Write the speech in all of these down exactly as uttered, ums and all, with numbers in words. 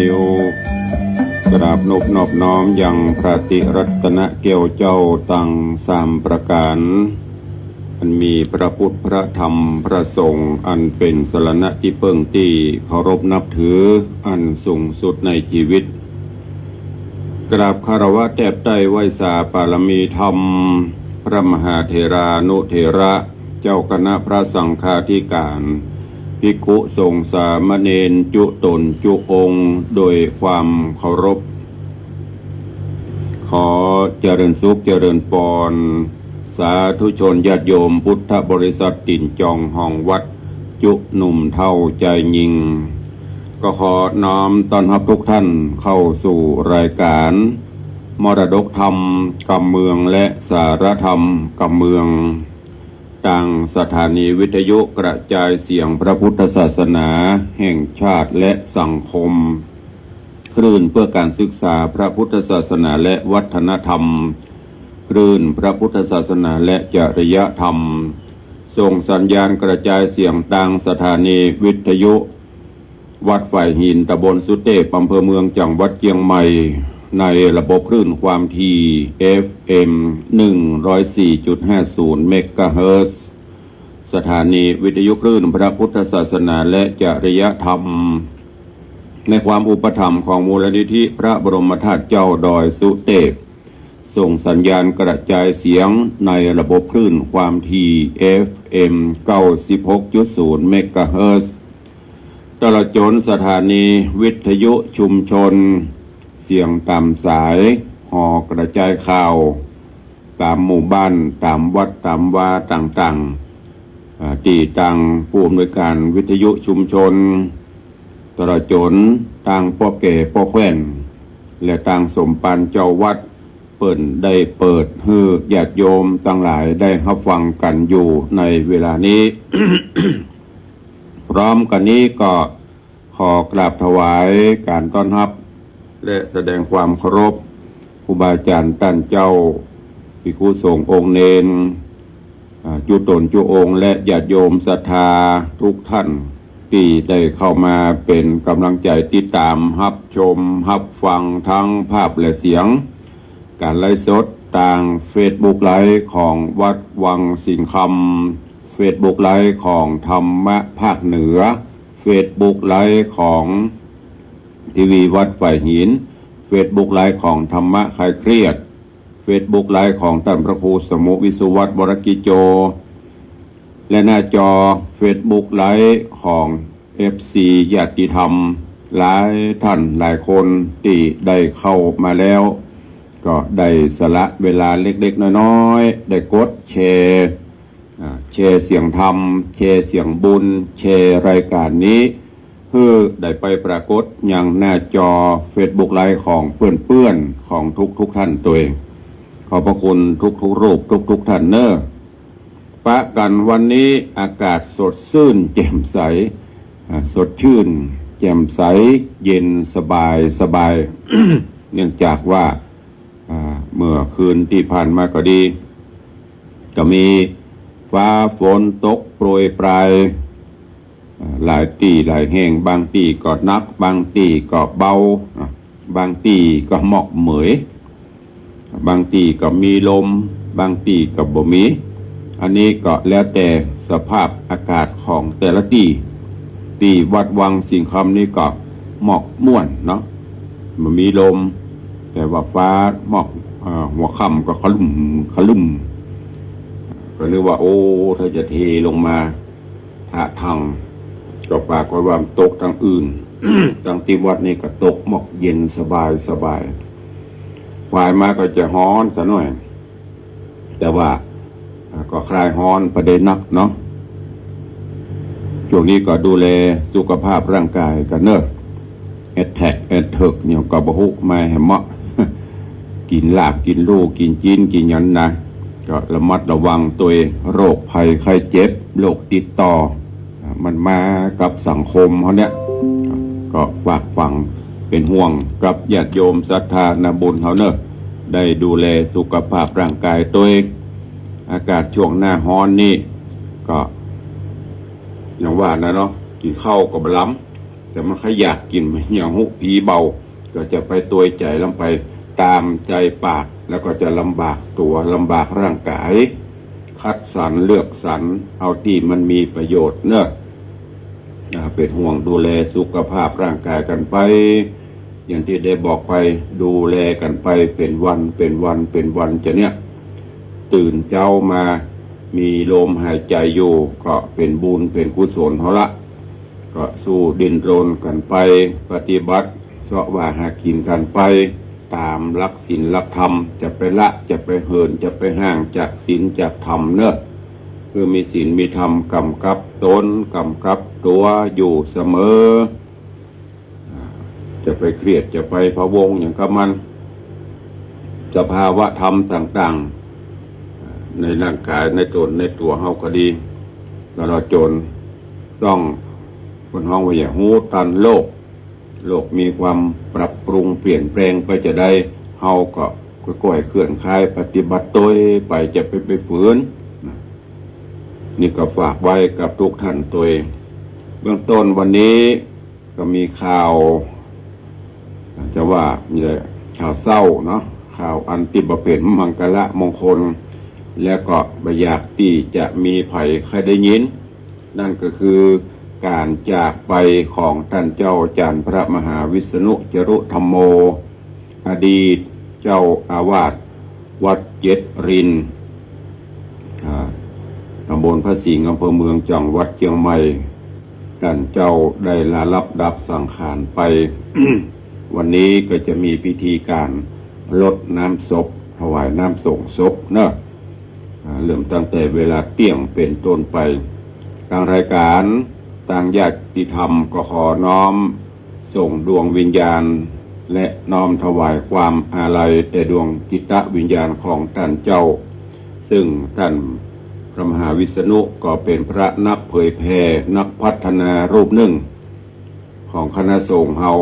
นิ้วกราบนบนอบน้อมยังพระติรัตนแก้วเจ้าตังสามประก๋าน อันมีพระพุทธพระธรรมพระสงฆ์อันเป๋นสรณะตี้เปิ้งตี้เคารพนับถืออันสูงสุดในจีวิต กราบคารวะแตบใต้ไหว้สาปารมีธรรม พระมหาเถรานุเถระ เจ้าคณะพระสังฆาธิการ ภิกขุสงฆ์สามเณรจุ๊ต๋นจุ๊องค์ โดยความเคารพ ขอเจริญสุขเจริญปอน สาธุชนญาติโยมพุทธบริษัทตี๋นจองห้องวัด จุ๊หนุ่มเฒ่าจายญิง ก็ขอน้อมต้อนฮับทุกท่านเข้าสู่รายการ มรดกธรรมกำเมืองและสาระธรรมกำเมือง ตางสถานีวิทยุกระจายเสียงพระพุทธศาสนาแห่งชาติและสังคม คลื่นเพื่อการศึกษาพระพุทธศาสนาและวัฒนธรรม คลื่นพระพุทธศาสนาและจริยธรรม ส่งสัญญาณกระจายเสียงตางสถานีวิทยุ วัดฝายหิน ตำบลสุเตพ อำเภอเมือง จังหวัดเจียงใหม่ ในระบบคลื่นความถี่ เอฟเอ็ม หนึ่งร้อยสี่จุดห้าศูนย์ เมกะเฮิรตซ์ สถานีวิทยุคลื่นพระพุทธศาสนาและจริยธรรม ในความอุปถัมภ์ของมูลนิธิพระบรมธาตุเจ้าดอยสุเตพ ส่งสัญญาณกระจายเสียงในระบบคลื่นความถี่ เอฟเอ็ม เก้าสิบหกจุดศูนย์ เมกะเฮิรตซ์ ตลอดจ๋นสถานีวิทยุชุมชน เสียงต๋ามสาย หอกระจายข่าว ต๋ามหมู่บ้าน ต๋ามวัด ต๋ามวาต่างๆ อ่า ตี้ตางผู้อำนวยการวิทยุชุมชน ตลอดจ๋นตางป้อแก่ป้อแคว่น และตางสมภารเจ้าวัด เปิ้นได้เปิดหื้อญาติโยมตังหลายได้ฮับฟังกั๋นอยู่ในเวลานี้ พร้อมกั๋นนี้ก็ขอกราบถวายก๋านต้อนฮับ และแสดงความเคารพ ครูบาอาจ๋ารย์ต้านเจ้า ภิกขุสงฆ์องค์เณร อ่า จุ๊ต๋นจุ๊องค์ และญาติโยมศรัทธาทุกท่าน ตี้ได้เข้ามาเป๋นก๋ำลังใจ๋ติดต๋ามฮับชมฮับฟังทั้งภาพและเสียง ก๋านไลฟ์สดตางเฟซบุ๊กไลฟ์ของวัดวังสิงห์คำ เฟซบุ๊กไลฟ์ของธรรมะภาคเหนือ เฟซบุ๊กไลฟ์ของทีวีวัดฝายหิน เฟซบุ๊กไลฟ์ของธรรมะคลายเครียด เฟซบุ๊กไลฟ์ของต้านพระครูสมุห์ วิศวัฒน์ วรกิจโจ และหน้าจอเฟซบุ๊กไลฟ์ของเอฟซีญาติธรรมหลายท่านหลายคนตี้ได้เข้ามาแล้ว ก็ได้สละเวลาเล็กๆ น้อยๆ ได้กดแชร์ อ่า แชร์เสียงธรรม แชร์เสียงบุญ แชร์รายก๋านนี้ หื้อได้ไปปรากฏยังหน้าจอเฟซบุ๊กไลฟ์ของเปื้อนๆ ของทุกๆ ท่านตวย ขอบพระคุณทุกๆ รูปทุกๆ ท่านเน้อ ปะกั๋นวันนี้อากาศสดซื่นแจ่มใส อ่า สดชื่นแจ่มใส เย็นสบายสบาย เนื่องจากว่า อ่า เมื่อคืนตี้ผ่านมาก็ดี ก็มีฟ้าฝนตกโปรยปราย อ่า หลายตี้หลายแห่ง บางตี้ก็หนัก บางตี้ก็เบา อ่า บางตี้ก็หมอกเหมย บางตี้ก็มีลม บางตี้ก็บ่มี อันนี้ก็แล้วแต่สภาพอากาศของแต่ละตี้ ตี้วัดวังสิงห์คำนี่ก็หมอกม่วนเนาะ บ่มีลม แต่ว่าฟ้าหมอก เอ่อ หัวค่ำก็ครึ้มครึ้ม ก็นึกว่า โอ้ ถ้าจะเทลงมา ทะทัง ก็ปรากฏว่ามันตกตางอื่น ตางตี้วัดนี่ก็ตกหมอกเย็นสบายสบาย ควายมาก็จะฮ้อนสักหน่อย แต่ว่า อ่า ก็คลายฮ้อนไปได้นักเนาะ ช่วงนี้ก็ดูแลสุขภาพร่างกายกั๋นเน้อ แอดแทรกแอดเทิกเนี่ยก็บ่ฮู้มาแหมเนาะ กิ๋นลาบกิ๋นลู่กิ๋นจิ๊นกิ๋นหยังนะ ก็ระมัดระวังตวยโรคภัยไข้เจ็บ โรคติดต่อ อ่า มันมากับสังคมเฮาเนี่ย ก็ฝากฝังเป๋นห่วงกับญาติโยมศรัทธานาบุญเฮาเน้อ ได้ดูแลสุขภาพร่างกายตวย อากาศช่วงหน้าฮ้อนนี่ก็ อย่างว่านะเนาะ กิ๋นข้าวก็บ่ลำ แต่มันใค่อยากกิ๋น มันยังฮู้ผีเบา ก็จะไปตวยใจ๋ลำไปต๋ามใจ๋ปาก แล้วก็จะลำบากตั๋ว ลำบากร่างก๋าย คัดสรรเลือกสรรเอาตี้มันมีประโยชน์เนาะ อ่า เป๋นห่วงดูแลสุขภาพร่างก๋ายกั๋นไป อย่างตี้ได้บอกไป ดูแลกั๋นไปเป๋นวัน เป๋นวัน เป๋นวัน จะเนี่ย ตื่นเจ๊ามา มีลมหายใจ๋อยู่ ก็เป๋นบุญเป๋นกุศลเฮาละ ก็สู้ดิ้นรนกั๋นไป ปฏิบัติเซาะว่าหากิ๋นกั๋นไป ต๋ามหลักศีลหลักธรรม จะไปละ จะไปเหิน จะไปห่างจากศีลจากธรรมเนาะ คือมีศีลมีธรรมก๋ำกับต๋น ก๋ำกับตั๋วอยู่เสมอ อ่า จะไปเครียด จะไปพะวงหยังกับมัน สภาวะธรรมต่างๆ อ่า ในร่างก๋าย ในต๋น ในตั๋วเฮาก็ดี ตลอดจ๋นต้อง เปิ้นฮ้องว่าอย่าฮู้ตันโลก โลกมีความปรับปรุงเปลี่ยนแปลงไปจะใด เฮาก็ก้อยๆ เคลื่อนคลายปฏิบัติตวยไป จะไป ไปฝืนนะ นี่ก็ฝากไว้กับทุกท่านตวย เบื้องต้นวันนี้ก็มีข่าว จะว่ามีแต่ข่าวเศร้าเนาะ ข่าวอันตี้บ่เป๋นมังคละมงคล และก็บ่อยากตี้จะมีใผใค่ได้ยิน นั่นก็คือก๋านจากไปของต้านเจ้าอาจ๋ารย์พระมหาวิษณุจรุธรรมโม อดีตเจ้าอาวาสวัดเจ็ดริน อ่า ต๋ำบลพระสิงห์ อำเภอเมือง จังหวัดเจียงใหม่ ต้านเจ้าได้ละลับดับสังขารไป วันนี้ก็จะมีพิธีก๋านรดน้ำศพ ถวายน้ำส่งศพเนาะ อ่า เริ่มตั้งแต่เวลาเตี้ยงเป๋นต้นไป ตางรายก๋าน ตางญาติธรรมก็ขอน้อมส่งดวงวิญญาณ และน้อมถวายความอาลัยแด่ดวงจิตวิญญาณของต้านเจ้า ซึ่งต้านพระมหาวิษณุก็เป๋นพระนักเผยแผ่ นักพัฒนารูปนึ่ง ของคณะสงฆ์เฮา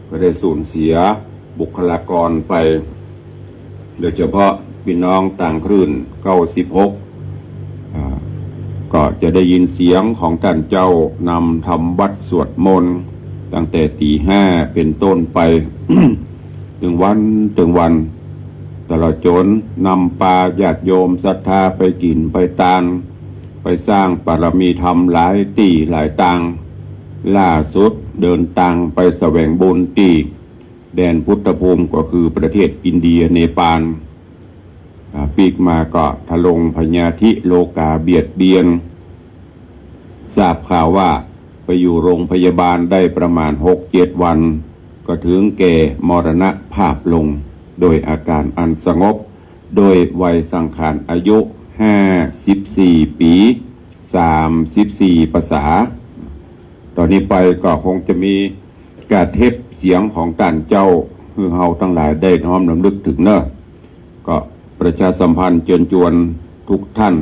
ก็ได้สูญเสียบุคลากรไป โดยเฉพาะปี้น้องตางคลื่นเก้าสิบหก อ่า ก็จะได้ยินเสียงของต้านเจ้านำทำวัตรสวดมนต์ ตั้งแต่ตี๋ห้าเป๋นต้นไป ตึงวัน ตึงวัน ตลอดจ๋นนำปาญาติโยมศรัทธาไปกิ๋นไปตาน ไปสร้างบารมีธรรมหลายตี้หลายตาง ล่าสุดเดินตางไปแสวงบุญตี้แดนพุทธภูมิ ก็คือประเทศอินเดีย เนปาล อ่า ปีกมาก็ทรงพยาธิโรคาเบียดเบียน ทราบข่าวว่าไปอยู่โรงพยาบาลได้ประมาณหกเจ็ดวัน ก็ถึงแก่มรณภาพลง โดยอาก๋านอันสงบ โดยวัยสังขารอายุห้าสิบสี่ปี๋ สามสิบสี่ภาษา ต่อนี้ไปก็คงจะมีก๋านเทปเสียงของต้านเจ้า หื้อเฮาตังหลายได้น้อมรำลึกเถิงเนาะ ก็ประชาสัมพันธ์เจิญจวนทุกท่าน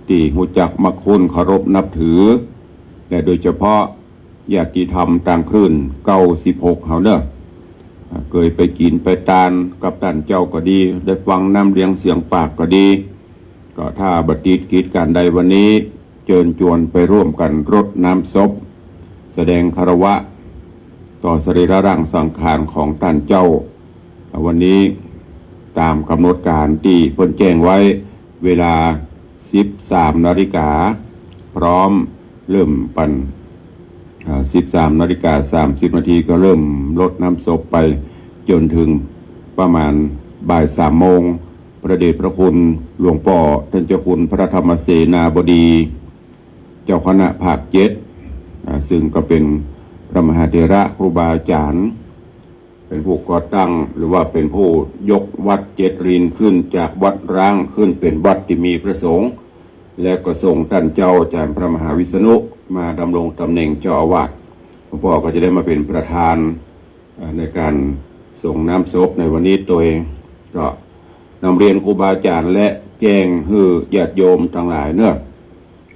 ตี้ฮู้จักมักคุ้นเคารพนับถือ และโดยเฉพาะญาติธรรมตางคลื่นเก้าสิบหกเฮาเนาะ อ่า เกยไปกิ๋นไปตานกับต้านเจ้าก็ดี ได้ฟังน้ำเลียงเสียงปากก็ดี ก็ถ้าบ่ติดกิจก๋านใดวันนี้ เจิญจวนไปร่วมกั๋นรดน้ำศพ แสดงคารวะต่อสรีระร่างสังขารของต้านเจ้า วันนี้ต๋ามก๋ำหนดก๋านตี้เปิ้นแจ้งไว้ เวลาสิบสามนาฬิกา พร้อมเริ่มปัน อ่า สิบสามนาฬิกาสามสิบนาทีก็เริ่มรดน้ำศพไปจ๋นเถิงประมาณบ่ายสามโมง พระเดชพระคุณหลวงป้อต้านเจ้าคุณพระธรรมเสนาบดี เจ้าคณะภาคเจ็ด อ่า ซึ่งก็เป๋นพระมหาเถระครูบาอาจ๋ารย์ เป๋นผู้ก่อตั้ง หรือว่าเป๋นผู้ยกวัดเจ็ดรินขึ้นจากวัดร้างขึ้นเป๋นวัดตี้มีพระสงฆ์ และก็ส่งต้านเจ้าอาจ๋ารย์พระมหาวิษณุมาดำรงต๋ำแหน่งเจ้าอาวาส หลวงป้อก็จะได้มาเป๋นประธาน เอ่อ ในก๋านส่งน้ำศพในวันนี้ตวย ก็นำเรียนครูบาอาจ๋ารย์และแจ้งหื้อญาติโยมตังหลายเนาะ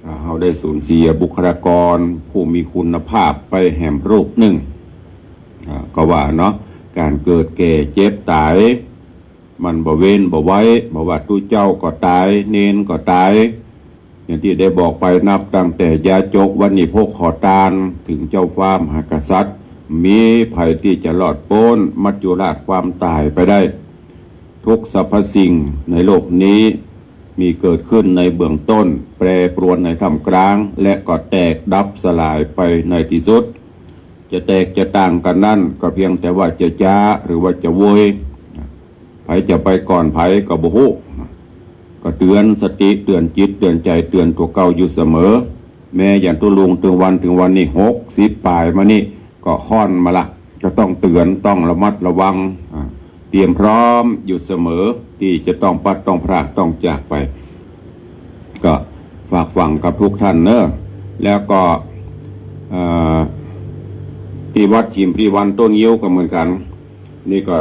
อ่า เฮาได้สูญเสียบุคลากรผู้มีคุณภาพไปแหมรูปนึ่ง อ่า ก็ว่าเนาะ ก๋านเกิดแก่เจ็บต๋าย มันบ่เว้นบ่ไว้ บ่ว่าตุ๊เจ้าก็ต๋าย เณรก็ต๋าย อย่างตี้ได้บอกไป นับตั้งแต่ยาจกวัณณีพกขอตาน เถิงเจ้าฟ้ามหากษัตริย์ บ่มีใผตี้จะรอดป๊นมัจจุราชความต๋ายไปได้ ทุกสรรพสิ่งในโลกนี้ มีเกิดขึ้นในเบื้องต้น แปรปรวนในท่ามกลาง และก็แตกดับสลายไปในตี้สุด จะแตกจะต่างกั๋นนั้น ก็เพียงแต่ว่าจะจ๊าหรือว่าจะโวย ใผจะไปก่อนใผก็บ่ฮู้ ก็เตื๋อนสติ เตื๋อนจิต เตื๋อนใจ๋ เตื๋อนตั๋วเก่าอยู่เสมอ แม้อย่างตุ๊ลุงเถิงวัน เถิงวันนี้ หกสิบป๋ายมานี่ ก็ค่อนมาละ ก็ต้องเตื๋อน ต้องระมัดระวัง อ่า เตรียมพร้อมอยู่เสมอ ตี้จะต้องพลัด ต้องพราก ต้องจากไป ก็ฝากฝังกับทุกท่านเนอะ แล้วก็ เอ่อ ตี้วัดฉิมพลีวรรณต้นงิ้วก็เหมือนกั๋น นี่ก็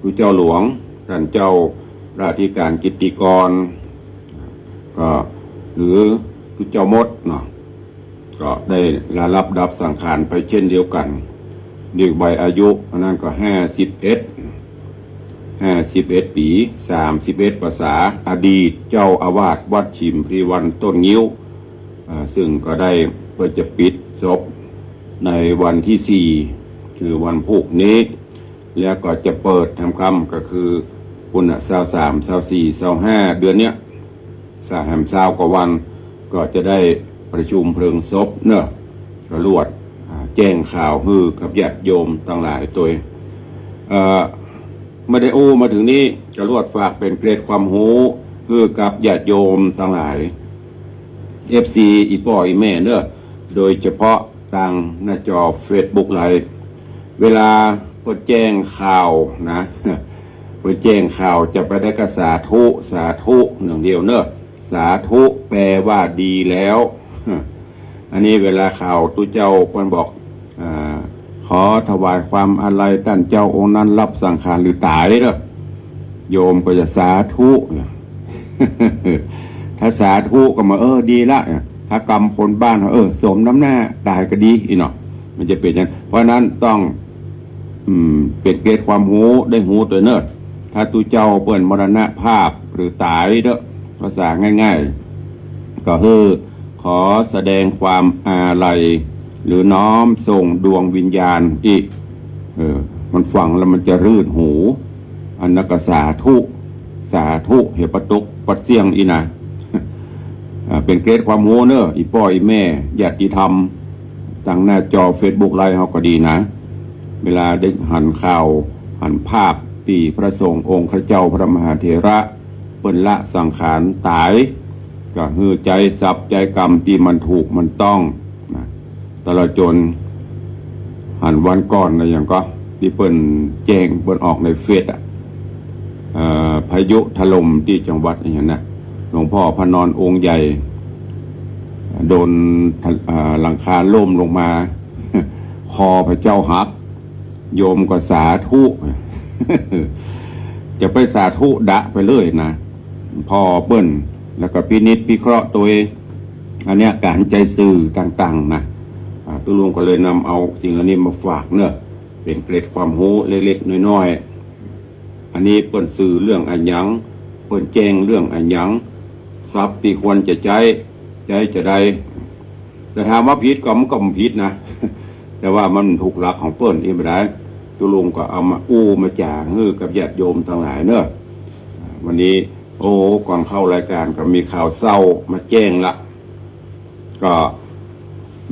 ตุ๊เจ้าหลวง ต้านเจ้าราชธิการกิตติกร ก็ หรือตุ๊เจ้ามดเนาะ ก็ได้ลาลับดับสังขารไปเช่นเดียวกั๋น ด้วยวัยอายุอันนั้นก็ห้าสิบเอ็ด ห้าสิบเอ็ดปี๋ สามสิบเอ็ดพรรษา อดีตเจ้าอาวาสวัดฉิมพลีวรรณต้นงิ้ว อ่า ซึ่งก็ได้ เปิ้นจะปิดศพในวันตี้สี่ คือวันพูกนี้ แล้วก็จะเปิดแหมค่ำ ก็คือปุ้นน่ะ ซาวสาม ซาวสี่ ซาวห้า เดือนเนี้ย ซาวแหมซาวกว่าวัน ก็จะได้ประชุมเพลิงศพเนอะ กะลวด อ่า แจ้งข่าวหื้อกับญาติโยมตังหลายตวย เอ่อ บ่ได้อู้มาเถิงนี้ กะลวดฝากเป๋นเกร็ดความฮู้หื้อกับญาติโยมตังหลาย เอฟซี อี่ป้ออี่แม่เนอะ โดยเฉพาะตางหน้าจอเฟซบุ๊กไลฟ์ เวลาเปิ้นแจ้งข่าวนะ เปิ้นแจ้งข่าวจะไปได้ก็สาธุ สาธุอย่างเดียวเนอะ สาธุแปลว่าดีแล้ว อันนี้เวลาข่าวตุ๊เจ้าเปิ้นบอก อ่า ขอถวายความอาลัยต้านเจ้าองค์นั้นลับสังขารหรือต๋ายเนอะ โยมก็จะสาธุ ถ้าสาธุก็มา เออ ดีละ ถ้ากำคนบ้าน เออ สมน้ำหน้า ต๋ายก็ดี อี้เนาะ มันจะเป๋นอย่าง เพราะฉะนั้นต้อง อืม เป๋นเกร็ดความฮู้ ได้ฮู้ตวยเนอะ ถ้าตุ๊เจ้าเปิ้นมรณภาพหรือต๋ายเนอะ ภาษาง่ายๆ ก็คือ ขอแสดงความอาลัย หรือน้อมส่งดวงวิญญาณอี้ เออ มันฟังแล้วมันจะรื่นหู อันนั้นก็สาธุ สาธุ เหียปะตุ๊กปัดเสี้ยงอี้นะ อ่า เป๋นเกร็ดความฮู้เนอะ อี่ป้ออี่แม่ ญาติธรรม ตางหน้าจอเฟซบุ๊กไลฟ์เฮาก็ดีนะ เวลาได้หันข่าว หันภาพตี้พระสงฆ์องค์เจ้าพระมหาเถระ เปิ้นละสังขารต๋าย ก็หื้อใจ๊ทรัพย์ใจ๊กำตี้มันถูกมันต้องนะ ตลอดจ๋นหันวันก่อนนะ อย่างก็ตี้เปิ้นแจ้ง เปิ้นออกในเฟซอะ เอ่อ พายุถล่มตี้จังหวัดอะหยังนะ หลวงพ่อพระนอนองค์ใหญ่ โดน เอ่อ หลังคาล่มลงมา คอพระเจ้าหัก โยมก็สาธุ จะไปสาธุดะไปเลยนะ ผ่อเปิ้น แล้วก็พินิจพิเคราะห์ตวย อันเนี้ยก๋านใจ๊สื่อต่างๆ นะ อ่า ตุ๊ลุงก็เลยนำเอาสิ่งเหล่านี้มาฝากเนอะ เป๋นเกร็ดความฮู้เล็กๆ น้อยๆ อันนี้เปิ้นสื่อเรื่องอะหยัง เปิ้นแจ้งเรื่องอะหยัง ทรัพย์ตี้ควรจะใจ๊ ใจ๊จาใด แต่ถามว่าผิดก็ มันก็บ่ผิดนะ แต่ว่ามันถูกหลักของเปิ้นอี้บ่ได้ ตุ๊ลุงก็เอามาอู้มาจ๋าหื้อกับญาติโยมตังหลายเนอะ วันนี้ โอ้ ก่อนเข้ารายก๋านก็มีข่าวเศร้ามาแจ้งละ ก็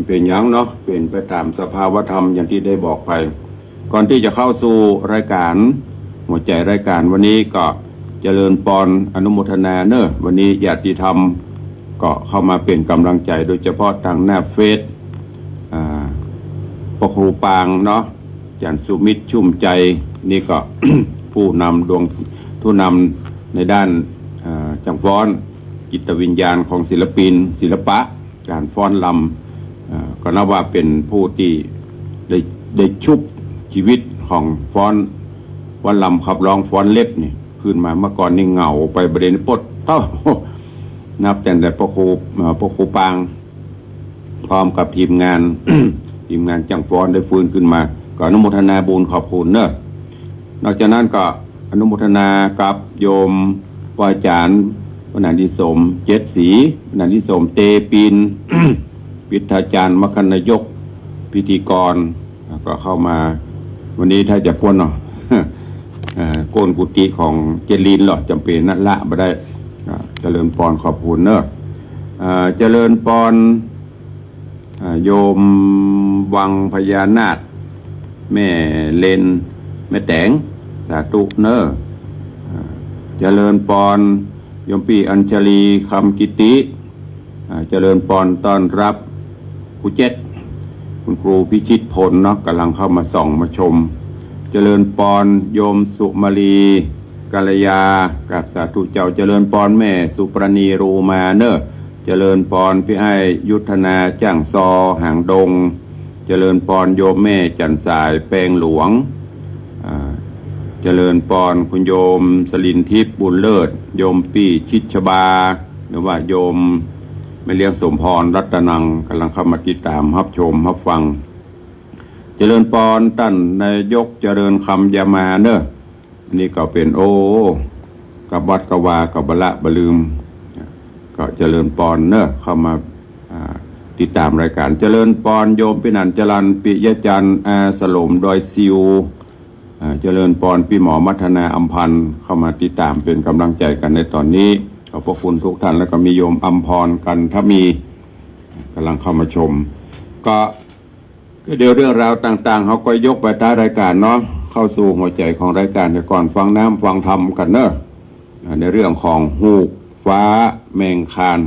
เป๋นหยังเนาะ เป๋นไปต๋ามสภาวธรรมอย่างตี้ได้บอกไป ก่อนตี้จะเข้าสู่รายก๋าน หัวใจ๋รายก๋านวันนี้ก็เจริญปอนอนุโมทนาเนอะ วันนี้ญาติธรรมก็เข้ามาเป๋นก๋ำลังใจ๋ โดยเฉพาะตางหน้าเฟซ อ่า พระครูปางเนาะ อาจ๋ารย์สุมิตรชุ่มใจ นี่ก็ ผู้นำดวง ผู้นำในด้าน อ่า จั่งฟ้อน จิตวิญญาณของศิลปิน ศิลปะ ก๋านฟ้อนรำ เอ่อ ก็นับว่าเป๋นผู้ตี้ได้ ได้ชุบจีวิตของฟ้อน ฟ้อนรำขับร้องฟ้อนเล็บนี่ขึ้นมา เมื่อก่อนนี่เหงาไป บ่าเดี่ยวนี้ปดเต้า นับตั้งแต่พระครู เอ่อ พระครูปาง พร้อมกับทีมงาน ทีมงานจั่งฟ้อนได้ฟื้นขึ้นมา ก็อนุโมทนาบุญขอบคุณเนอะ นอกจากนั้นก็อนุโมทนากับโยมป้ออาจ๋ารย์ พระนางที่สมเจ็ดสี พระนางที่สมเตปิน ปิฏฐาจารย์ มคคนายก พิธีกร แล้วก็เข้ามา วันนี้ถ้าจะป้นเนาะ อ่า โกนกุฏิของเจริญเหรอ จำเป็นนะ ละบ่ได้ อ่า เจริญปอน ขอบคุณเนอะ อ่า เจริญปอน อ่า โยมวังพญานาค แม่เลน แม่แต๋ง สาธุเนอะ อ่า เจริญปอน โยมปี้อัญชลี คำกิติ อ่า เจริญปอน ต้อนรับครูเจ็ด คุณครูพิชิตพลเนาะ กำลังเข้ามาส่องมาชม เจริญปอน โยมสุมาลี กัลยา กราบสาธุเจ้า เจริญปอน แม่สุปราณี รูมาเนอะ เจริญปอน ปี้อ้ายยุทธนา จ้างซอ หางดง เจริญปอน โยมแม่จันทร์สาย แปงหลวง อ่า เจริญปอน คุณโยมสลินทิพย์ บุญเลิศ โยมปี้ชิดชบา หรือว่าโยมแม่เลี้ยงสมพร รัตนัง กำลังเข้ามาติดตาม ฮับชม ฮับฟัง เจริญปอน ต้านนายก เจริญคำ ยามาเนอะ นี่ก็เป๋น โอ้ กับวัดกะวา กับบ่ละบ่ลืม ก็เจริญปอนเนอะ เข้ามา อ่า ติดตามรายการ เจริญปอน โยมปี้หนันจรัญ ปิยะจันทร์ อาสลม ดอยซิว อ่า เจริญปอน ปี้หมอมัทนา อำพันธ์ เข้ามาติดตามเป๋นกำลังใจ๋กั๋นในต๋อนนี้ ขอบพระคุณทุกท่าน แล้วก็มีโยมอำพร กันทมี กำลังเข้ามาชม ก็ ก็เดี๋ยวเรื่องราวต่างๆ เฮาก็ยกไปต๊ะรายการเนาะ เข้าสู่หัวใจ๋ของรายการ เดี๋ยวก่อนฟังน้ำฟังธรรมกั๋นเนอะ อ่า ในเรื่องของฮูกฟ้าแมงคาน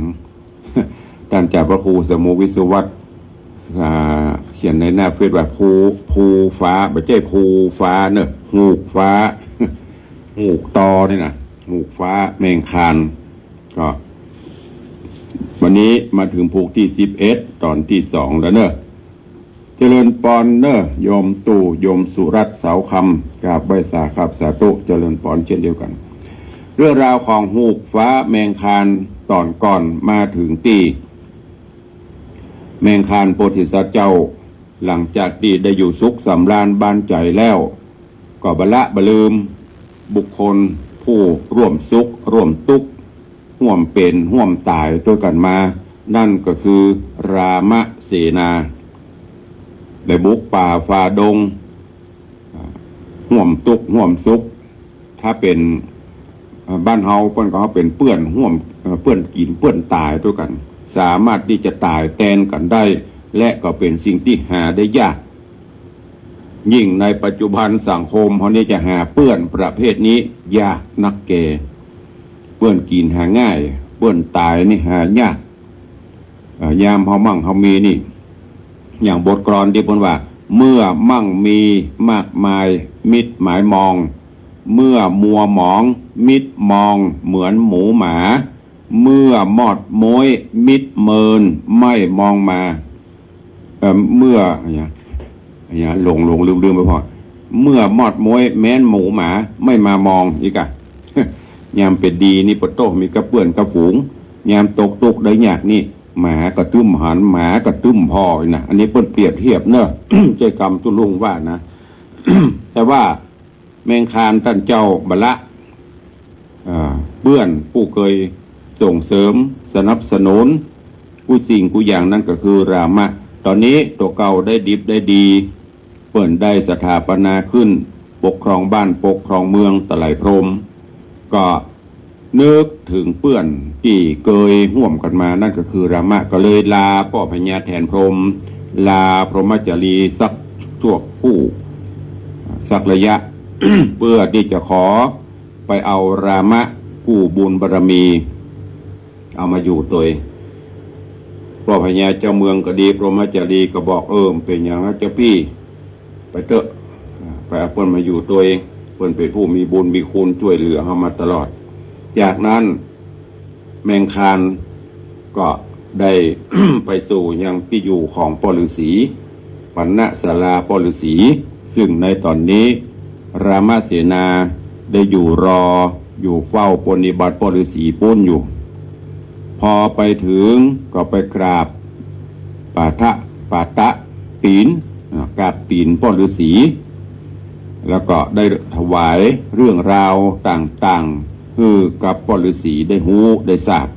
ต้านจ่าพระครูสมุห์ วิศวัฒน์ อ่า เขียนในหน้าเฟซว่าภู ภูฟ้า บ่ใจ้ภูฟ้าเนอะ ฮูกฟ้า ฮูกตอนี่นะ ฮูกฟ้าแมงคาน ก็ วันนี้มาเถิงผูกตี้สิบเอ็ด ต๋อนตี้สองแล้วเนอะ เจริญปอนเนอะ โยมตู้ โยมสุรัตน์ เสาคำ กราบไหว้สาครับ สาธุ เจริญปอนเช่นเดียวกั๋น เรื่องราวของฮูกฟ้าแมงคาน ต๋อนก่อนมาเถิงตี้ แมงคานโพธิสัตว์เจ้า หลังจากตี้ได้อยู่สุขสำราญบานใจ๋แล้ว ก็บ่ละบ่ลืม บุคคลผู้ร่วมสุขร่วมตุ๊กข์ ฮ่วมเป๋นฮ่วมต๋ายตวยกั๋นมา นั่นก็คือรามเสนา ได้บุกป่าฝ่าดง อ่า ฮ่วมตุ๊กข์ฮ่วมสุข ถ้าเป๋น อ่า บ้านเฮาเปิ้นก็เป๋นเปื้อนฮ่วม เอ่อ เปื้อนกิ๋นเปื้อนต๋ายตวยกั๋น สามารถตี้จะต๋ายแตนกั๋นได้ และก็เป๋นสิ่งตี้หาได้ยาก ยิ่งในปัจจุบันสังคมเฮานี่จะหาเปื้อนประเภทนี้ยากนักแก เปื้อนกิ๋นหาง่าย เปื้อนต๋ายนี่หายาก เอ่อ ยามเฮามั่งเฮามีนี่ อย่างบทกลอนตี้เปิ้นว่า เมื่อมั่งมีมากมายมิตรหมายมอง เมื่อมัวหมองมิตรมองเหมือนหมูหมา เมื่อมอดม้วยมิตรเมินไม่มองมา เอ่อ เมื่อ อะหยัง อะหยัง หลงหลงลืมลืมไปพ่อง เมื่อมอดม้วยแม้นหมูหมาไม่มามอง อีกอะ ยามเป๋นดีนี่ปะโต้ มีก้าเปื้อนก้าฝูง ยามตกตุ๊กข์ได้ยากนี่ หมาก็ตึ้มหัน หมาก็ตึ้มผ่อนะ อันนี้เปิ้นเปรียบเทียบเนอะ ใจ้กำตุ๊ลุงว่านะ แต่ว่า แมงคานต้านเจ้าบ่ละ อ่า เปื้อนผู้เกยส่งเสริมสนับสนุนกู้สิ่งกู้อย่าง นั่นก็คือรามะ ต๋อนนี้ตั๋วเก่าได้ดิบได้ดี เปิ้นได้สถาปนาขึ้น ปกครองบ้านปกครองเมืองตะไหลพรหม ก็นึกเถิงเปื้อนตี้เกยฮ่วมกั๋นมา นั่นก็คือรามะ ก็เลยลาป้อพญาแถนพรหม ลาพรหมจารีสักชั่วครู่ สักระยะ เปื้อตี้จะขอไปเอารามะกู้บุญบารมี เอามาอยู่ตวย ป้อพญาเจ้าเมืองก็ดี พรหมจารีก็บอก เออ เป๋นอย่างนั้นเจ้าปี้ ไปเต๊อะ ไปเอาเปิ้นมาอยู่ตวย เปิ้นเป๋นผู้มีบุญมีคุณจ้วยเหลือเฮามาตลอด จากนั้น แมงคานก็ได้ ไปสู่ยังตี้อยู่ของป้อฤๅษี ปณะศาลาป้อฤๅษี ซึ่งในต๋อนนี้ รามเสนาได้อยู่รอ อยู่เฝ้าปรนนิบัติป้อฤๅษีปู๊นอยู่ พอไปเถิงก็ไปกราบ ปาทะ ปาทะตี๋น อ่า กราบตี๋นป้อฤๅษี แล้วก็ได้ถวายเรื่องราวต่าง หื้อกับป้อฤๅษีได้ฮู้ได้ทราบ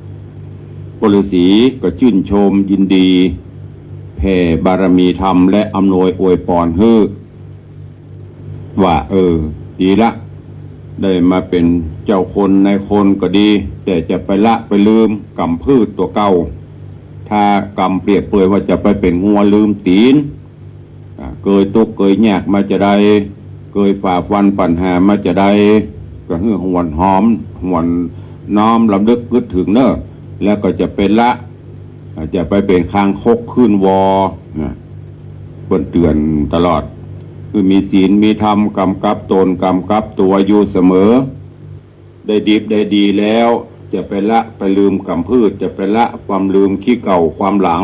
ป้อฤๅษีก็จื้นชมยินดี แผ่บารมีธรรมและอำนวยอวยปอนหื้อ ว่า เออ ดีละ ได้มาเป๋นเจ้าคนนายคนก็ดี แต่จะไปละไปลืมก๋ำพืชตั๋วเก่า ถ้าก๋ำเปรียบเปรยว่าจะไปเป๋นงัวลืมตี๋น อ่า เกยตุ๊กข์เกยยากมาจาใด เกยฝ่าฟันปัญหามาจาใด ก็หื้อหวนหอม หวนน้อมรำลึกนึกเถิงเน่อ แล้วก็จะไปละ อ่า จะไปเป๋นคางคกขึ้นวอ นะ เปิ้นเตื๋อนตลอด คือมีศีลมีธรรมก๋ำกับต๋นก๋ำกับตั๋วอยู่เสมอ ได้ดิบได้ดีแล้ว จะไปละไปลืมก๋ำพืช จะไปละความลืมขี้เก่าความหลัง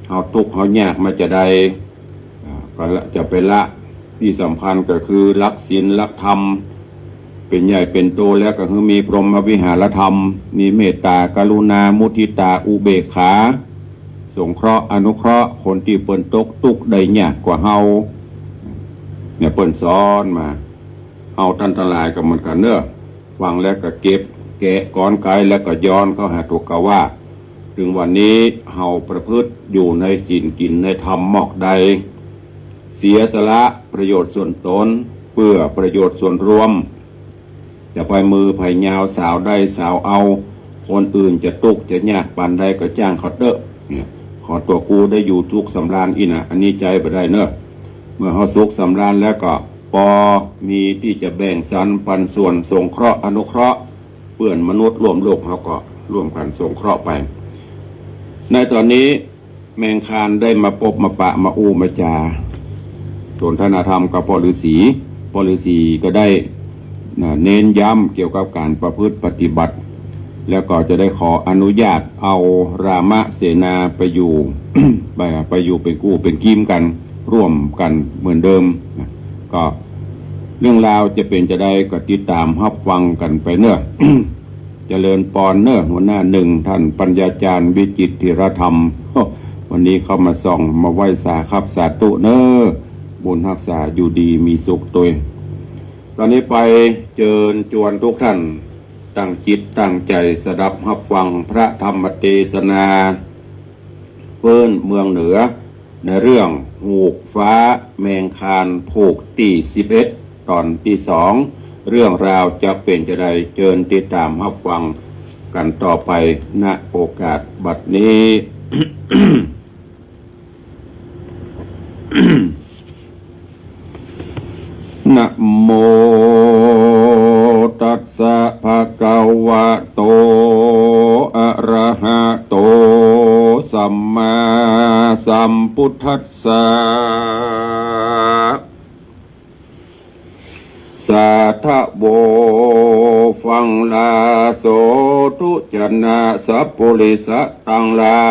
เฮาตุ๊กข์เฮายากมาจาใด อ่า ก็ละ จะไปละ ตี้สำคัญก็คือรักศีลรักธรรม เป๋นใหญ่เป๋นโตแล้วก็คือมีพรหมวิหารธรรม มีเมตตากรุณามุทิตาอุเบกขา สงเคราะห์อนุเคราะห์คนตี้เปิ้นตกตุ๊กข์ได้ยากกว่าเฮา เนี่ยเปิ้นสอนมา เฮาต้านตังหลายก็เหมือนกั๋นเน่อ ฟังแล้วก็เก็บ แกะกรรไกรแล้วก็ย้อนเข้าหาตั๋วเก่าว่า เถิงวันนี้เฮาประพฤติอยู่ในศีลกิ๋นในธรรมมอกใด เสียสละประโยชน์ส่วนต๋น เปื้อประโยชน์ส่วนรวม จะไปมือใผยาวสาวได้สาวเอา คนอื่นจะตุ๊กข์จะยากปานใดก็จ้างเขาเต๊อะ เนี่ย ขอตั๋วกูได้อยู่สุขสำราญอี้นะ อันนี้ใจ๊บ่ได้เน่อ เมื่อเฮาสุขสำราญแล้วก็ปอมีตี้จะแบ่งสรรปันส่วนสงเคราะห์อนุเคราะห์ เปื้อนมนุษย์ร่วมโลกเฮาก็ร่วมกั๋นสงเคราะห์ไป ในต๋อนนี้แมงคานได้มาปบมาปะมาอู้มาจ๋า สนทนาธรรมกับป้อฤๅษี ป้อฤๅษีก็ได้ นะ เน้นย้ำเกี่ยวกับก๋านประพฤติปฏิบัติ แล้วก็จะได้ขออนุญาตเอารามเสนาไปอยู่ ไป ไปอยู่เป๋นกู้เป๋นกีมกั๋น ร่วมกั๋นเหมือนเดิม นะ ก็เรื่องราวจะเป๋นจาใดก็ติดต๋ามฮับฟังกั๋นไปเน่อ เจริญปอนเน่อ หัวหน้าหนึ่ง ต้านปัญญาจารย์วิจิตรธีรธรรม วันนี้เข้ามาส่องมาไหว้สาครับสาธุเน่อ บุญฮักษาอยู่ดีมีสุขตวย ต๋อนนี้ไปเจิญจวนทุกท่าน ตั้งจิตตั้งใจ๋สดับฮับฟังพระธรรมเตสนา ปื้นเมืองเหนือ ในเรื่องฮูกฟ้าแมงคานผูกตี้สิบเอ็ด ต๋อนตี้สอง เรื่องราวจะเป๋นจาใด เจิญติดต๋ามฮับฟังกั๋นต่อไป ณ โอกาสบัดนี้ นะโมตัสสะภะคะวะโต อะระหะโต สัมมาสัมพุทธัสสะ สาธะโว ฟังลาโสธุชนะสัพปุริสะตังหลา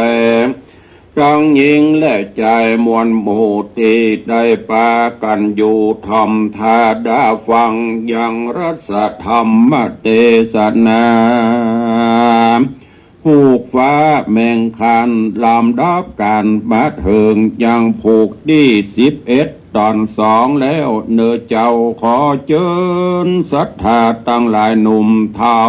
ย ตังญิงและจายมวลหมู่ตี้ได้ปากั๋นอยู่ถ่อมท่าดาฟังยังรัสธรรมเตสนา ฮูกฟ้าแมงคานลำดับกั๋นมาเถิงยังผูกตี้สิบเอ็ดต๋อนสองแล้วเน่อเจ้า ขอเจิญศรัทธาตังหลายหนุ่มเฒ่า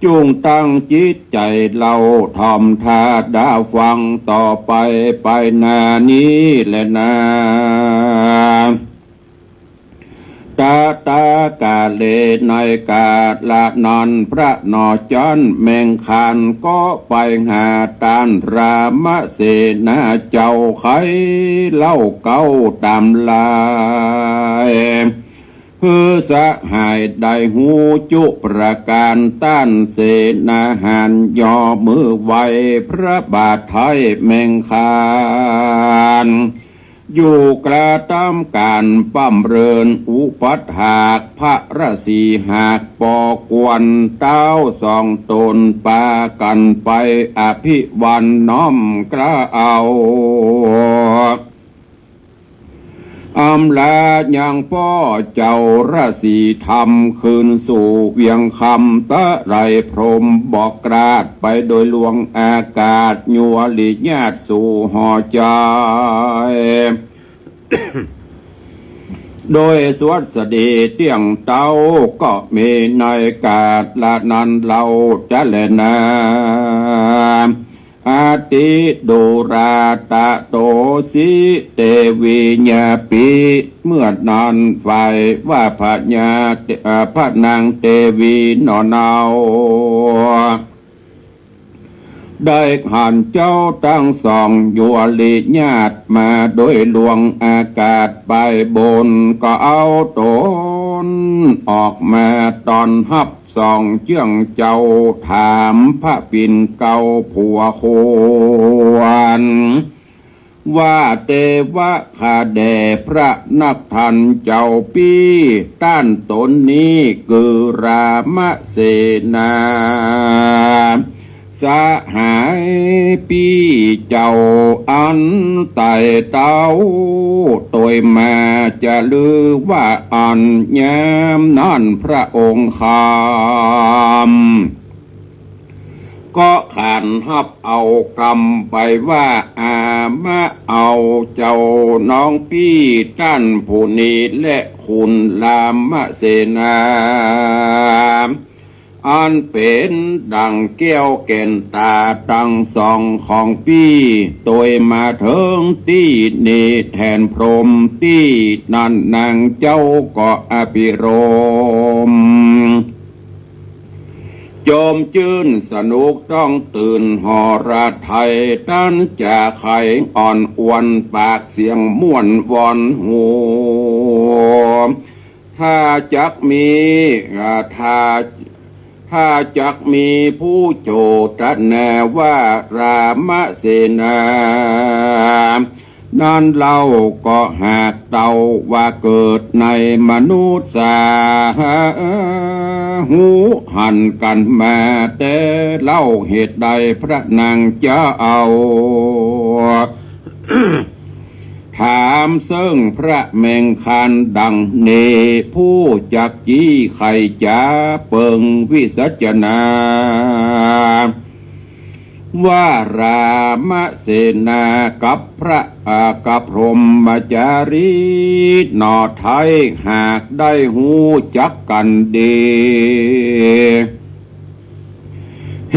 จุ่งตั้งจิตใจ๋เล่าถ่อมท่าดาฟังต่อไปไปหน้านี้แลนา ตะตะกาเล ในกาละนั้น พระหนอจั้นแมงคานก็ไปหาต้านรามเสนาเจ้า ใค่เล่าเก๊าต๋ามลาย หื้อสหายได้ฮู้จุประก๋าน ต้านเสนาหารยอมือไหว้พระบาทไท้แมงคาน อยู่กระตำก๋านบำเริญอุปัฏฐากพระราศีหากปอกวน เต้าสองต๋นปากั๋นไปอภิวาทน้อมเกล้า อำลายังป้อเจ้าราศีธรรม คืนสู่เวียงคำ ตะไลพรหมบอกกราชไปโดยลวงอากาศ ยัวริญาติสู่หอใจ๋ โดยสวัสดีเตี้ยงเต๊า ก็มีในกาละนั้นเล่าจะแลนา อติดูราตะโตสิ เตวีญาปิ เมื่อนั้นฝ่ายว่าพระญา เอ่อ พระนางเตวีหนอเนา ได้หันเจ้าตังสองอยู่อริญาตมาโดยลวงอากาศไปบน ก็เอาต๋นออกมาต้อนฮับสองเจื้องเจ้า ถามพระปิ่นเกล้าผัวควร ว่าเตวะ ข้าแด่พระนักทัณฑ์เจ้าปี้ ต้านต๋นนี้คือรามเสนา สหายปี้เจ้าอันไต่เต้า ตวยมาจะลือว่าอันยามนั้นพระองค์คำ ก็ขานฮับเอากำไปว่า อามาเอาเจ้าน้องปี้ต้านผู้นี้และคุณรามเสนา อันเป๋นดั่งแก้วแก่นต๋าตังสองของปี้ ตวยมาเถิงตี้นี้แทนพรหมตี้นั้นนางเจ้าก็อภิรมย์ จมจื้นสนุกต้องตื่นหรไทย ตันจะไขอ่อนอวนปากเสียงม่วนวอนหู ถ้าจักมี อ่า ถ้า ถ้าจักมีผู้โจตนาว่ารามเสนา นั้นเล่าก็หากเต้าว่าเกิดในมนุษย์สา ฮู้หันกั๋นมาแต่เล่าเหตุใดพระนางเจ้า ถามเซิ่งพระแมงคานดังนี้ ผู้จักจี้ไขจ๋าเปิงวิสัชนา ว่ารามเสนากับพระ อ่า กับพรหมจารีหนอไทย หากได้ฮู้จักกั๋นดี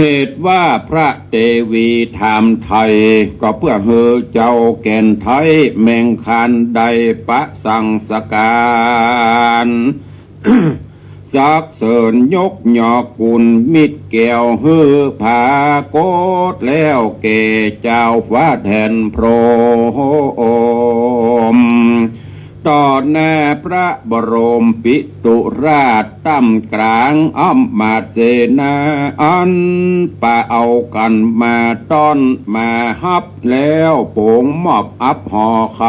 เหตุว่าพระเตวีถามไถ่ ก็เปื้อหื้อเจ้าแก่นไทยแมงคานได้ประสังสการ สรรเสริญยกยอกุณมิตรแก้วหื้อผากฏแล้วแก่เจ้าฟ้าแทนพรหม ต่อหน้าพระบรมปิตุราชต้ามก๋างอำมาตย์เสนา อันปะเอากั๋นมาต้อนมาฮับแล้วโป๋งมอบอับหอค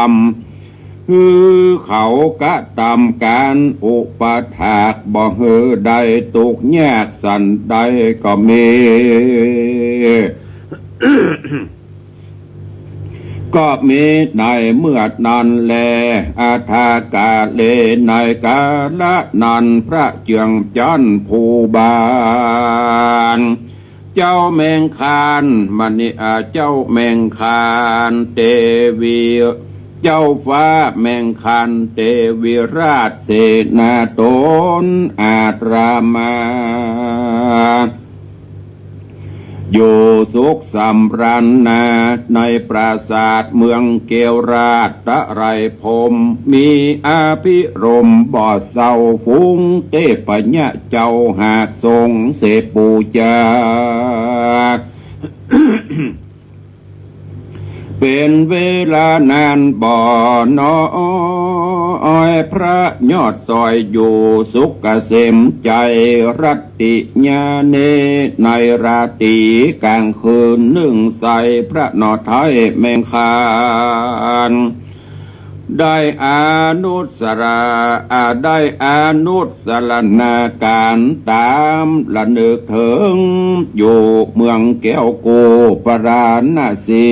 ำ หื้อเขากระตำก๋านอุปถากบ่หื้อได้ตุ๊กข์ยากสันใดก็มี ก็มีในเมื่อนั้นแล อัฏฐกาเล ในกาละนั้นพระเจื้องจั๊นผู้บาน เจ้าแมงคานมณีอา เจ้าแมงคานเตวี เจ้าฟ้าแมงคานเตวีราชเสนาต๋นอาตรามา อยู่สุขสำราญนา ในปราสาทเมืองแก้วราชตะไลพรหม มีอภิรมย์บ่เศร้า ฝูงเตพยะเจ้าหากทรงเสพปู๋จา เป๋นเวลานานบ่น้อย พระยอดสอยอยู่สุขเกษมใจ๋ รัตติญาเณ ในราตรีก๋างคืนนึ่งใส พระหนอไท้แมงคาน ได้อนุสรา อ่า ได้อนุสรณาก๋านต๋ามระนึกเถิง อยู่เมืองแก้วโกปราณสี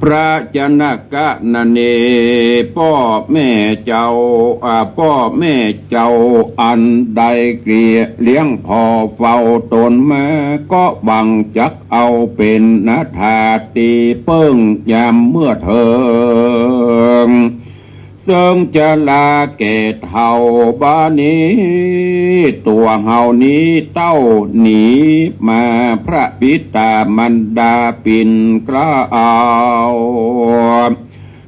พระจนกะนะเน ป้อแม่เจ้า อ่า ป้อแม่เจ้าอันได้เกลี้ยงผ่อเฝ้าต๋นมา ก็หวังจักเอาเป๋นนาถาตี้เปิ้งยามเมื่อเถิง เซิ่งจะลาแก่เฒ่า บ่านี้ตั๋วเฮานี้เต้าหนีมา พระบิดามารดาปิ่นเกล้า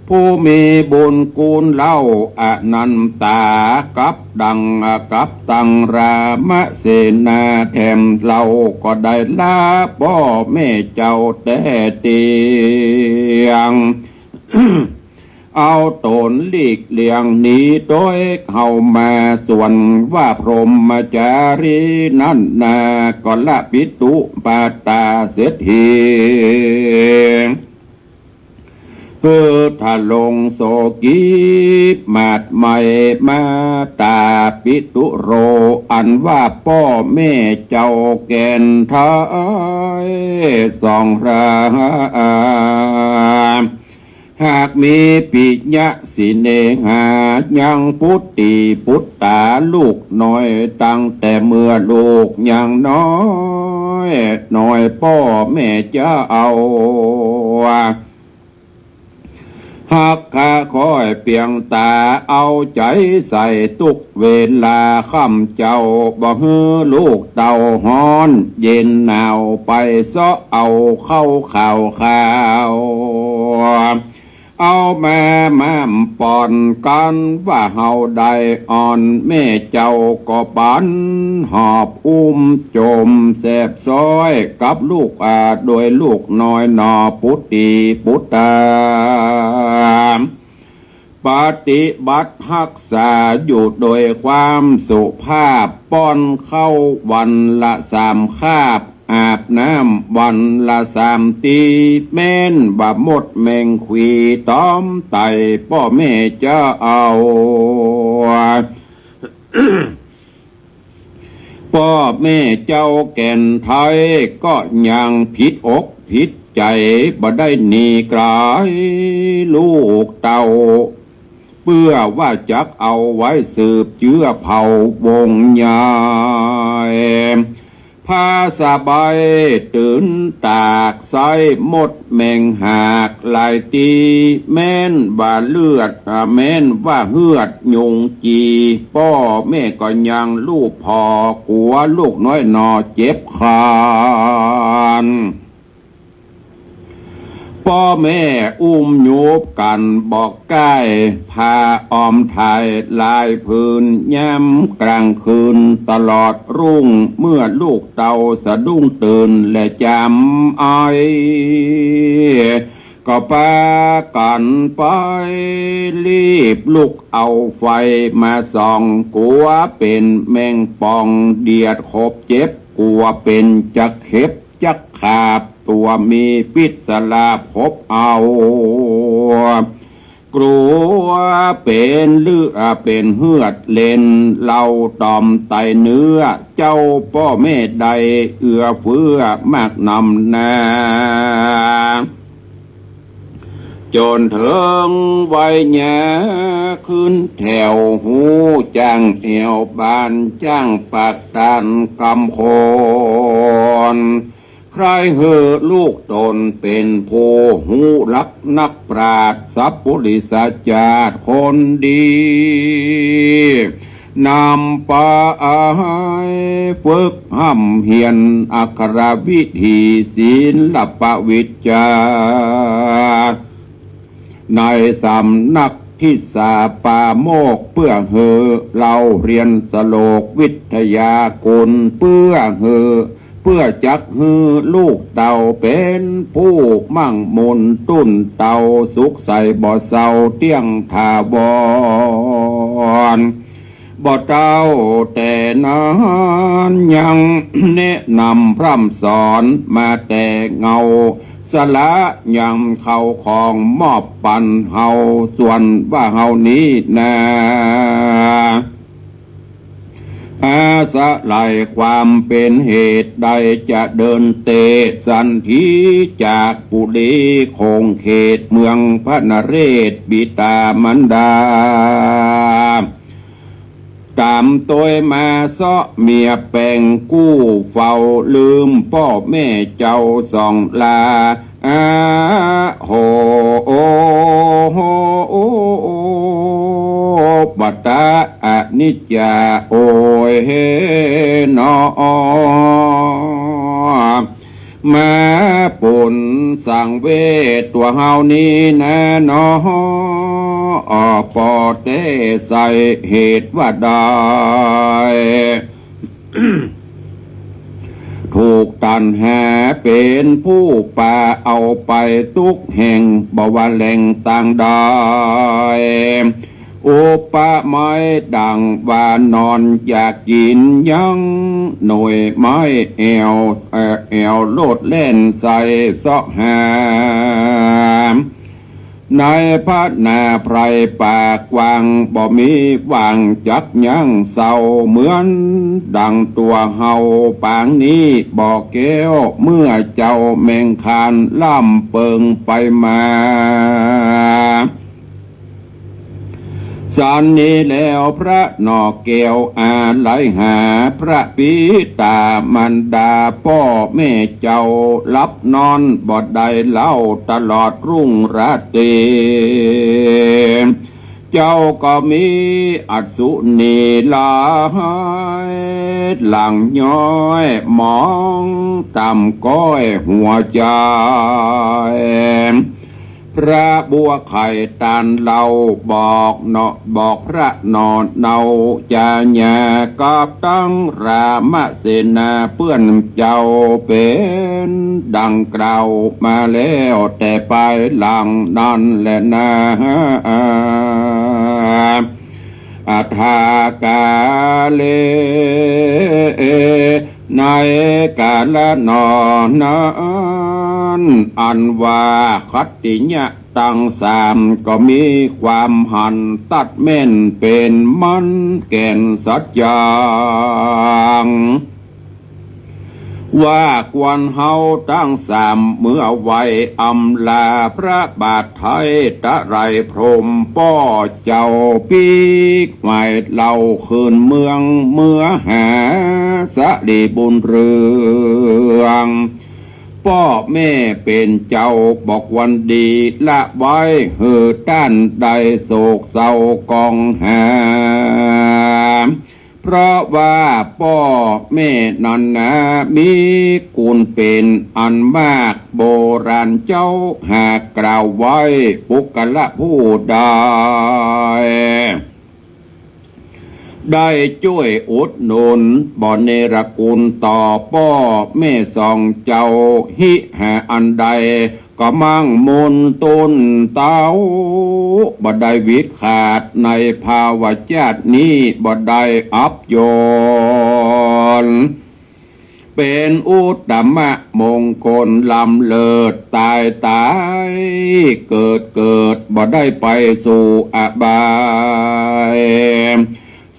ผู้มีบุญคุณเล่าอนันตา กับดัง กับตังรามเสนาแถม เฮาก็ได้ลาป้อแม่เจ้าแต่เตียง เอาต๋นหลีกเลี่ยงหนีโดยเข้ามา ส่วนว่าพรหมจารีนั้นนา ก็ละปิตุปาตาเสร็จหี คือทะลงโศกีหมาดไหม้มาตาปิตุโร อันว่าป้อแม่เจ้าแก่นไทยสองรา หากมีปิยะสิเนหา ยังปุตติปุตตาลูกน้อย ตั้งแต่เมื่อลูกยังน้อย น้อยป้อแม่เจ้า ฮักข้าคอยเปียงตา เอาใจ๋ใส่ตุ๊กเวลา ค่ำเจ้าบ่หื้อลูกเต้าฮ้อน เย็นหนาวไปเซาะเอาเข้าข้าวข้าว เอามาม่ำป้อนกั๋น ว่าเฮาได้อ่อน แม่เจ้าก็ปั๋นหอบอุ้มจมแสบซ้อย กับลูกอาโดยลูกน้อยหนอ ปุตติปุตตา ปฏิบัติฮักษาอยู่โดยความสุภาพ ป้อนข้าววันละสามคาบ อาบน้ำวันละสามตี แม้นบ่ามดแมงขวีตอมไต่ป้อแม่เจ้า ป้อแม่เจ้าแก่นไทยก็ยังผิดอกผิดใจ๋ บ่ได้หนีไก๋ลูกเต้า เปื้อว่าจักเอาไว้สืบเจื้อเผ่าวงศ์ใหญ่ ผ้าสะใบ๋ตื่นตากไส้ มดแมงหากหลายตี้ แม้นว่าเลือด อ่า แม้นว่าเฮือดยุงจี ป้อแม่ก็ยังลูบผ่อ กั๋วลูกน้อยหนอเจ็บคาน ป้อแม่อุ้มหยุบกั๋นบ่ใก้ ผ้าอ้อมไถ่หลายผืน ยามกลางคืนตลอดรุ่ง เมื่อลูกเต้าสะดุ้งตื่นและจ๋ำไอ ก็ปากั๋นไปรีบลุกเอาไฟมาส่อง กั๋วเป๋นแมงป่องเดียดขบเจ็บ กั๋วเป๋นจักเข็บจักขาบ ตั๋วมีพิษสลาบขบเอา กั๋วเป๋นเลือดเป๋นเฮือดเล่น เล่าตอมไตเนื้อ เจ้าป้อแม่ได้เอื้อเฟื้อมากนำนา จ๋นเถิงวัยยาขึ้นแถว ฮู้จ้างแอวบ้านจ้างปากตานกำคน ใคร่หื้อลูกต๋นเป๋นผู้ฮู้หลักนักปราชญ์สัพปุริสจาติคนดี นำไปฝึกฮ่ำเฮียนอักขระวิธีศิลปวิชา ในสำนักทิสาปาโมกข์ เปื้อหื้อเล่าเฮียนสโลกวิทยากุล เปื้อหื้อ เปื้อจักหื้อลูกเต้าเป๋นผู้มั่งมูลตุ้นเต้าสุขใสบ่เศร้าเตี้ยงถาวร บ่เต้าแต่นั้นยังแนะนำพร่ำสอนมาแต่เงา สละยังเข้าของมอบปันเฮา ส่วนว่าเฮานี้นา เ อาศัยความเป๋นเหตุได้จะเดินเตสันถีจากปุรีขงเขตเมืองพระนเรศบิดามารดา ต๋ามตวยมาเซาะเมียแป๋งกู้เฝ้าลืมป้อแม่เจ้าสองลา อาโห โอโห โอโห ปะตะอนิจจา โอยเฮเนาะ มาป๋นสังเวชตั๋วเฮานี้นาเนาะ ปอแต๊ใส่เหตุว่าได้ ถูกตัณหาเป๋นผู้ปาเอาไปตุ๊กแห่ง บ่ว่าแหล่งตางใด อุปมาดังว่านอนอยากกิ๋นยัง หน่วยไม้แอ่ว เอ่อ แอ่วโลดแล่นใส่เซาะหา ในพระนาไพรป่ากว้าง บ่มีว่างจักยั้งเซา เหมือนดังตั๋วเฮาปางนี้บ่แก้ว เมื่อเจ้าแมงคานล่ำเปิงไปมา สันนี้แล้วพระหน่อแก้วอาลัยหา พระบิดามารดาป้อแม่เจ้าหลับนอนบ่ได้เล่าตลอดรุ่งราตรี เจ้าก็มีอัศนีหลาย หลั่งย้อยมองต๋ามก้อยหัวใจ๋ พระบัวไข่ตานเล่าบอกเนาะ บอกพระหน่อเนาจาญากับตังรามเสนาเปื้อนเจ้า เป๋นดังกล่าวมาแล้วแต่ปายหลังนั้นแลนา อัฏฐากาเล ในกาละหน่อนั้น อันว่าขัตติยะตังสามก็มีความหันตัดแม่นเป๋นมันแก่นสัจจัง ว่าควรเฮาตังสามเมื่อไหว้อำลาพระบาทไท้ตะไลพรหมป้อเจ้าปีกหมายเล่าคืนเมืองเมือหาสะหลีบุญเรือง ป้อแม่เป๋นเจ้าบอกวันดีละไว้หื้อต้านได้โศกเศร้ากองหา เพราะว่าป้อแม่นั้นนามีกุณเป๋นอันมาก โบราณเจ้าหากกล่าวไว้ปุคคละผู้ใด ได้จ้วยอุดหนุนบ่เนรคุณต่อป้อแม่สองเจ้า หิหาอันใดก็มั่งมูลต้นเต้า บ่ได้วิดขาดในภาวะจาตินี้ บ่ได้อับยน เป๋นอุตตมะมงคลล้ำเลิศ ต๋ายต๋ายเกิดเกิด บ่ได้ไปสู่อบาย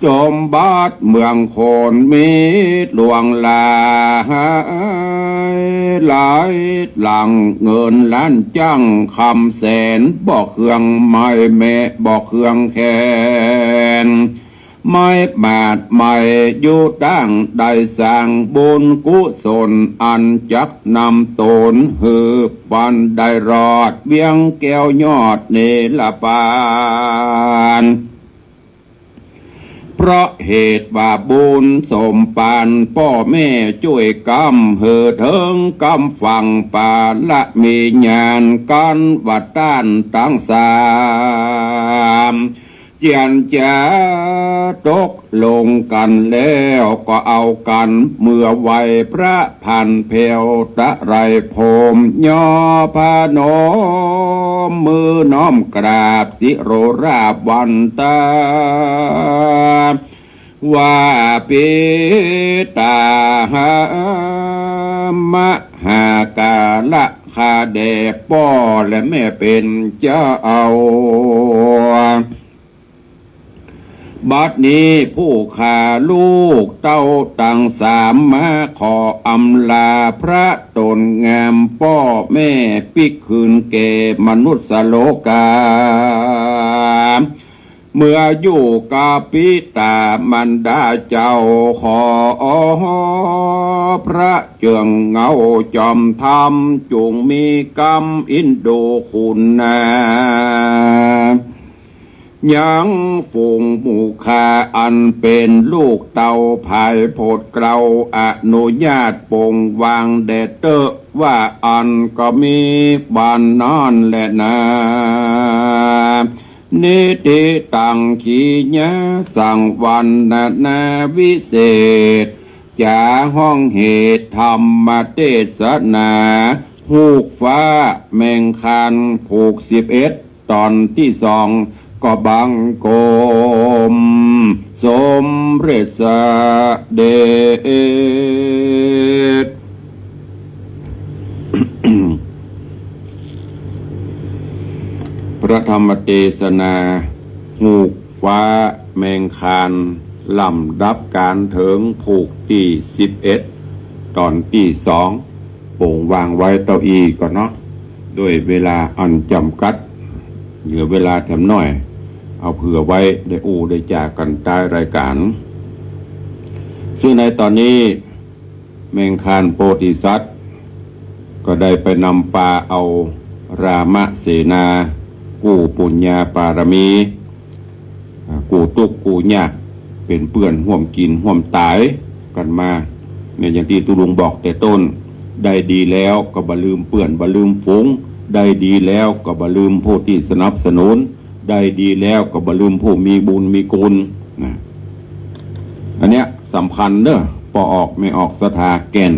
สมบัติเมืองคนมีหลวงหลาย หลายหลังเงินล้านจั้งคำแสน บ่เครื่องไม้แม้ บ่เครื่องแขน ไม้บาทไม้อยู่ตั้ง ได้สร้างบุญกุศลอันจักนำตนหื้อปันได้รอดเวียงแก้วยอดเนรปาน เพราะเหตุว่าบุญสมปานป้อแม่จ้วยกำหื้อเถิงกำฝั่งปาละมีญาณกันว่าต้านตังสาม เจียรจาตกลงกั๋นแล้วก็เอากั๋นเมือไหว้พระผ่านแผ้วตะไลพรหม ย่อพนมมือน้อมกราบศิโรราบวันตา ว่าปิตาหะมหากาละ ข้าแด่ป้อและแม่เป๋นเจ้า บัดนี้ผู้ข้าลูกเต้าตังสามมาขออำลาพระต๋นงามป้อแม่ปิ๊กคืนแก่มนุษย์โลกา เมื่ออยู่กับปิตามารดาเจ้าขอพระเจื้องเหง้าจอมธรรมจุ่งมีกำอินดูคุณนา ยังฝูงหมู่ข้าอันเป๋นลูกเต้าภายโพธิ์เกล้าอนุญาตโปร่งวางแด่เต๊อะว่าอั้นก็มีบ่านั้นแลนา นิธิตัง ขีญาสังวรรณนาวิเศษ จ๋าฮ้องเหตุธรรมเตสนา ฮูกฟ้าแมงคานผูกสิบเอ็ด ต๋อนตี้สอง ก็บังคมสมเร็จเสด็จ พระธรรมเตสนา ฮูกฟ้าแมงคาน ลำดับก๋านเถิงผูกตี้สิบเอ็ด ต๋อนตี้สอง โปร่งวางไว้เต้าอี้ก่อนเนาะ ด้วยเวลาอันจ๋ำกัด เหลือเวลาแถมหน้อย เอาเผื่อไว้ได้อู้ได้จ๋ากั๋นใต้รายก๋าน ซึ่งในต๋อนนี้ แมงคานโพธิสัตว์ ก็ได้ไปนำปาเอารามเสนา กู้ปุญญาปารมี อ่า กู้ตุ๊กข์กู้ยาก เป๋นเปื้อนฮ่วมกิ๋นฮ่วมต๋ายกั๋นมา เนี่ย อย่างตี้ตุ๊ลุงบอกแต่ต้น ได้ดีแล้วก็บ่ลืมเปื้อนบ่ลืมฝูง ได้ดีแล้วก็บ่ลืมผู้ตี้สนับสนุน ได้ดีแล้วก็บ่ลืมผู้มีบุญมีคุณนะ อันเนี้ยสำคัญเด้อ ป้อออกแม่ออกศรัทธาแก่น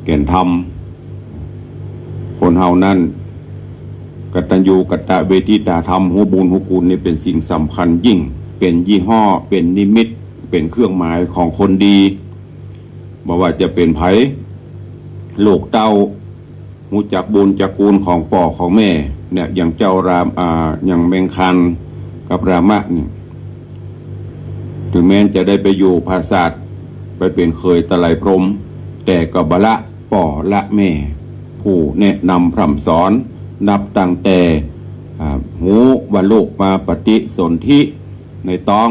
แก่นธรรม คนเฮานั้น กตัญญูกตเวทิตาธรรม ฮู้บุญฮู้คุณนี่เป๋นสิ่งสำคัญยิ่ง เป๋นยี่ห้อ เป๋นนิมิต เป๋นเครื่องหมายของคนดี บ่ว่าจะเป๋นใผ ลูกเต้า ฮู้จักบุญจักคุณของป้อของแม่ เนี่ย อย่างเจ้าราม อ่า อย่างแมงคานกับรามะเนี่ย เถิงแม้นจะได้ไปอยู่ผาสาท ไปเป๋นเขยตะไลพรหม แต่ก็บ่ละป้อละแม่ ผู้แนะนำพร่ำสอน นับตั้งแต่ อ่า ฮู้ว่าลูกมาปฏิสนธิในต๊อง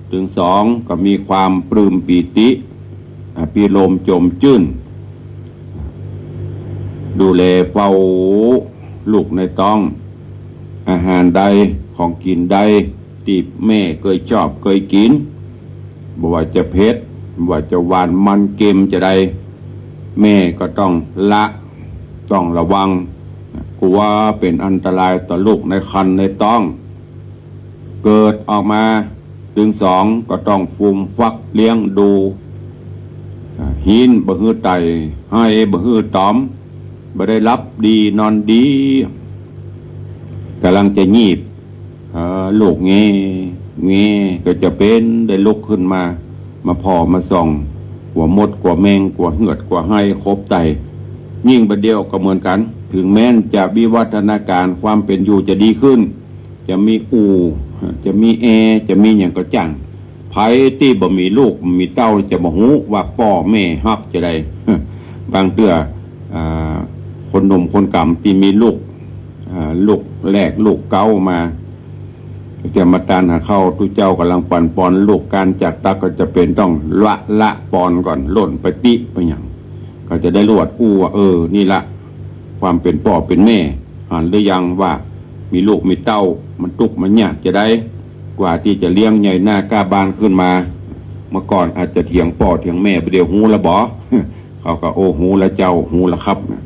เถิงสองก็มีความปลื้มปีติ อภิรมย์จมจื้น ดูแลเฝ้าลูกในต๊อง อาหารใด ของกิ๋นใด ตี้แม่เกยชอบเกยกิ๋น บ่ว่าจะเผ็ด บ่ว่าจะหวานมันเค็มจะใด แม่ก็ต้องละ ต้องระวัง กั๋วเป๋นอันตรายต่อลูกในครรภ์ในต๊อง เกิดออกมา เถิงสองก็ต้องฟูมฟักเลี้ยงดู อ่า ฮี้นบ่หื้อไต่ ไห้บ่หื้อต๋อม บ่ได้หลับดีนอนดี ก่ำลังจะยีบ เออ ลูกแง แง ก็จะเป๋นได้ลุกขึ้นมา มาผ่อมาส่อง กั๋วมดกั๋วแมงกั๋วเหือดกั๋วไห้ขบไต่ ยิ่งบ่าเดี่ยวก็เหมือนกั๋น เถิงแม้นจะวิวัฒนาก๋ารณ์ความเป๋นอยู่จะดีขึ้น จะมีอู่ จะมีแอร์ จะมีหยังก็จ้าง ใผตี้บ่มีลูกบ่มีเต้าจะบ่ฮู้ว่าป้อแม่ฮักจะใด บางเตื้อ อ่า คนหนุ่มคนก๋ำตี้มีลูก อ่า ลูกแรกลูกเก๊ามา เตรียมมาตานหาเข้า ตุ๊เจ้าก่ำลังปั๋นปอนลูก ก๋านจากตักก็จะเป๋นต้องละ ละปอนก่อน ล่นไปติไปหยัง ก็จะได้รวดอู้ว่า เออ นี่ละ ความเป๋นป้อเป๋นแม่ หันหรือยังว่ามีลูกมีเต้า มันตุ๊กข์มันยากจะใด กว่าตี้จะเลี้ยงใหญ่หน้าก้าบ้านขึ้นมา เมื่อก่อนอาจจะเถียงป้อเถียงแม่ บ่าเดี่ยวฮู้ละบ่ เขาก็ โอ้ ฮู้ละเจ้า ฮู้ละครับนะ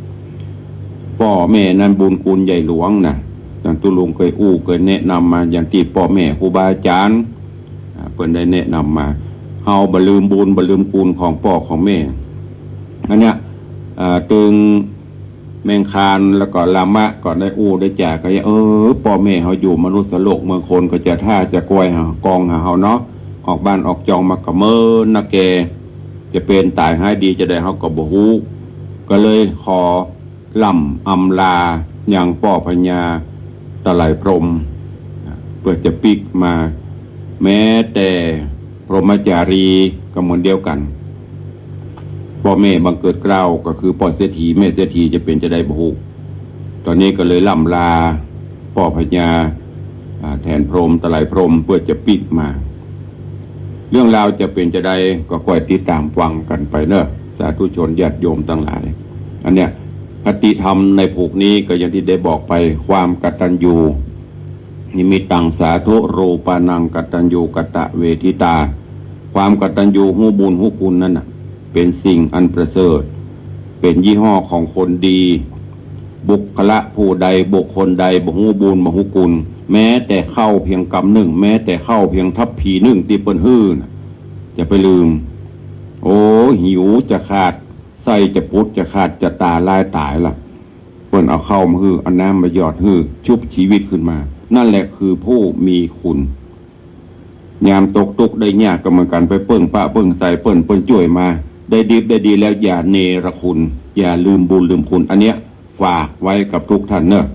ป้อแม่นั้นบุญคุณใหญ่หลวงนะ อย่างตุ๊ลุงเกยอู้เกยแนะนำมา อย่างตี้ป้อแม่ครูบาอาจ๋ารย์ อ่า เปิ้นได้แนะนำมา เฮาบ่ลืมบุญบ่ลืมคุณของป้อของแม่ อันเนี้ย อ่า เถิงแมงคานแล้วก็รามะก็ได้อู้ได้จ๋าก็ เออ ป้อแม่เฮาอยู่มนุษย์โลกเมืองคนก็จะถ้าจะกวยหากองหาเฮาเนาะ ออกบ้านออกจองมาก็เมินนะแก จะเป๋นต๋ายฮ้ายดีจะใดเฮาก็บ่ฮู้ ก็เลยขอ ล่ำอำลายังป้อพญาตะไลพรหม เปื้อจะปิ๊กมา แม้แต่พรหมจารีก็เหมือนเดียวกั๋น ป้อแม่บังเกิดเกล้าก็คือป้อเศรษฐี แม่เศรษฐีจะเป๋นจาใดบ่ฮู้ ต๋อนนี้ก็เลยล่ำลาป้อพญา อ่า แถนพรหม ตะไหลพรหม เปื้อจะปิ๊กมา เรื่องราวจะเป๋นจาใดก็ก้อยติดต๋ามฟังกั๋นไปเนาะ สาธุชนญาติโยมตังหลาย อันเนี้ย คติธรรมในผูกนี้ก็อย่างตี้ได้บอกไป ความกตัญญู นิมิตตังสาธุ รูปานังกตัญญูกตเวทิตา ความกตัญญูฮู้บุญฮู้คุณนั้นน่ะ เป๋นสิ่งอันประเสริฐ เป๋นยี่ห้อของคนดี บุคคละผู้ใด บุคคลใดบ่ฮู้บุญบ่ฮู้คุณ แม้แต่ข้าวเพียงกำนึ่ง แม้แต่ข้าวเพียงทัพพีนึ่งตี้เปิ้นหื้อน่ะ จะไปลืม โอ้ หิวจะขาด ไส้จะปุดจะขาด จะต๋ายลายต๋ายละ เปิ้นเอาข้าวมาหื้อ เอาน้ำมาหยอดหื้อ ชุบชีวิตขึ้นมา นั่นแหละคือผู้มีคุณ ยามตกตุ๊กข์ได้ยากก็เหมือนกั๋น ไปเปิ้งปะเปิ้งใสเปิ้น เปิ้นจ้วยมา ได้ดิบได้ดีแล้วอย่าเนรคุณ อย่าลืมบุญลืมคุณ อันเนี้ยฝากไว้กับทุกท่านเนาะ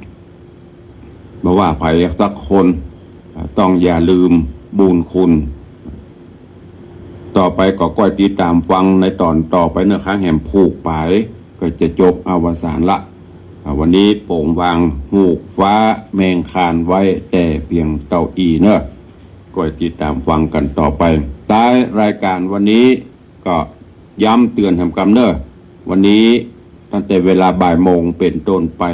บ่ว่าใผสักคน ต้องอย่าลืมบุญคุณ ต่อไปก็ก้อยติดต๋ามฟังในต๋อนต่อไปเนาะ ครั้งแหมผูกป๋ายก็จะจบอวสานละ อ่า วันนี้โป๋งวางฮูกฟ้าแมงคานไว้แต่เปียงเต้าอี้เนาะ ก้อยติดต๋ามฟังกั๋นต่อไป ท้ายรายการวันนี้ ก็ย้ำเตื๋อนแหมกำเนาะ วันนี้ตั้งแต่เวลาบ่ายโมงเป๋นต้นไป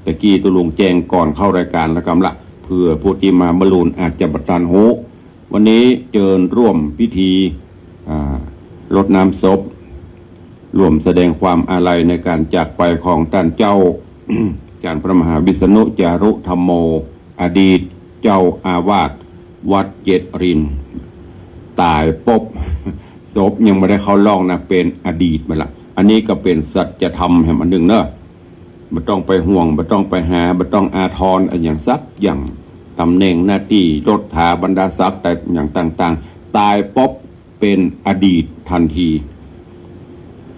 ตะกี้ตุ๊ลุงแจ้งก่อนเข้ารายการแล้วกำละ เผื่อผู้ตี้มาบ่าลุนอาจจะบ่ตันฮู้ วันนี้เจิญร่วมพิธี อ่า รดน้ำศพ ร่วมแสดงความอาลัยในการจากไปของต้านเจ้า อาจ๋ารย์พระมหาวิษณุจารุธัมโม อดีตเจ้าอาวาสวัดเจ็ดริน ต๋ายปุ๊บ ศพยังบ่ได้เข้าล่องนะ เป๋นอดีตไปละ อันนี้ก็เป๋นสัจธรรมแหมอันนึ่งเนาะ บ่ต้องไปห่วง บ่ต้องไปหา บ่ต้องอาทรอะหยังสักอย่าง ต๋ำแหน่งหน้าตี้ ยศถาบรรดาศักดิ์ แต่อย่างต่างๆ ต๋ายปุ๊บเป๋นอดีตทันที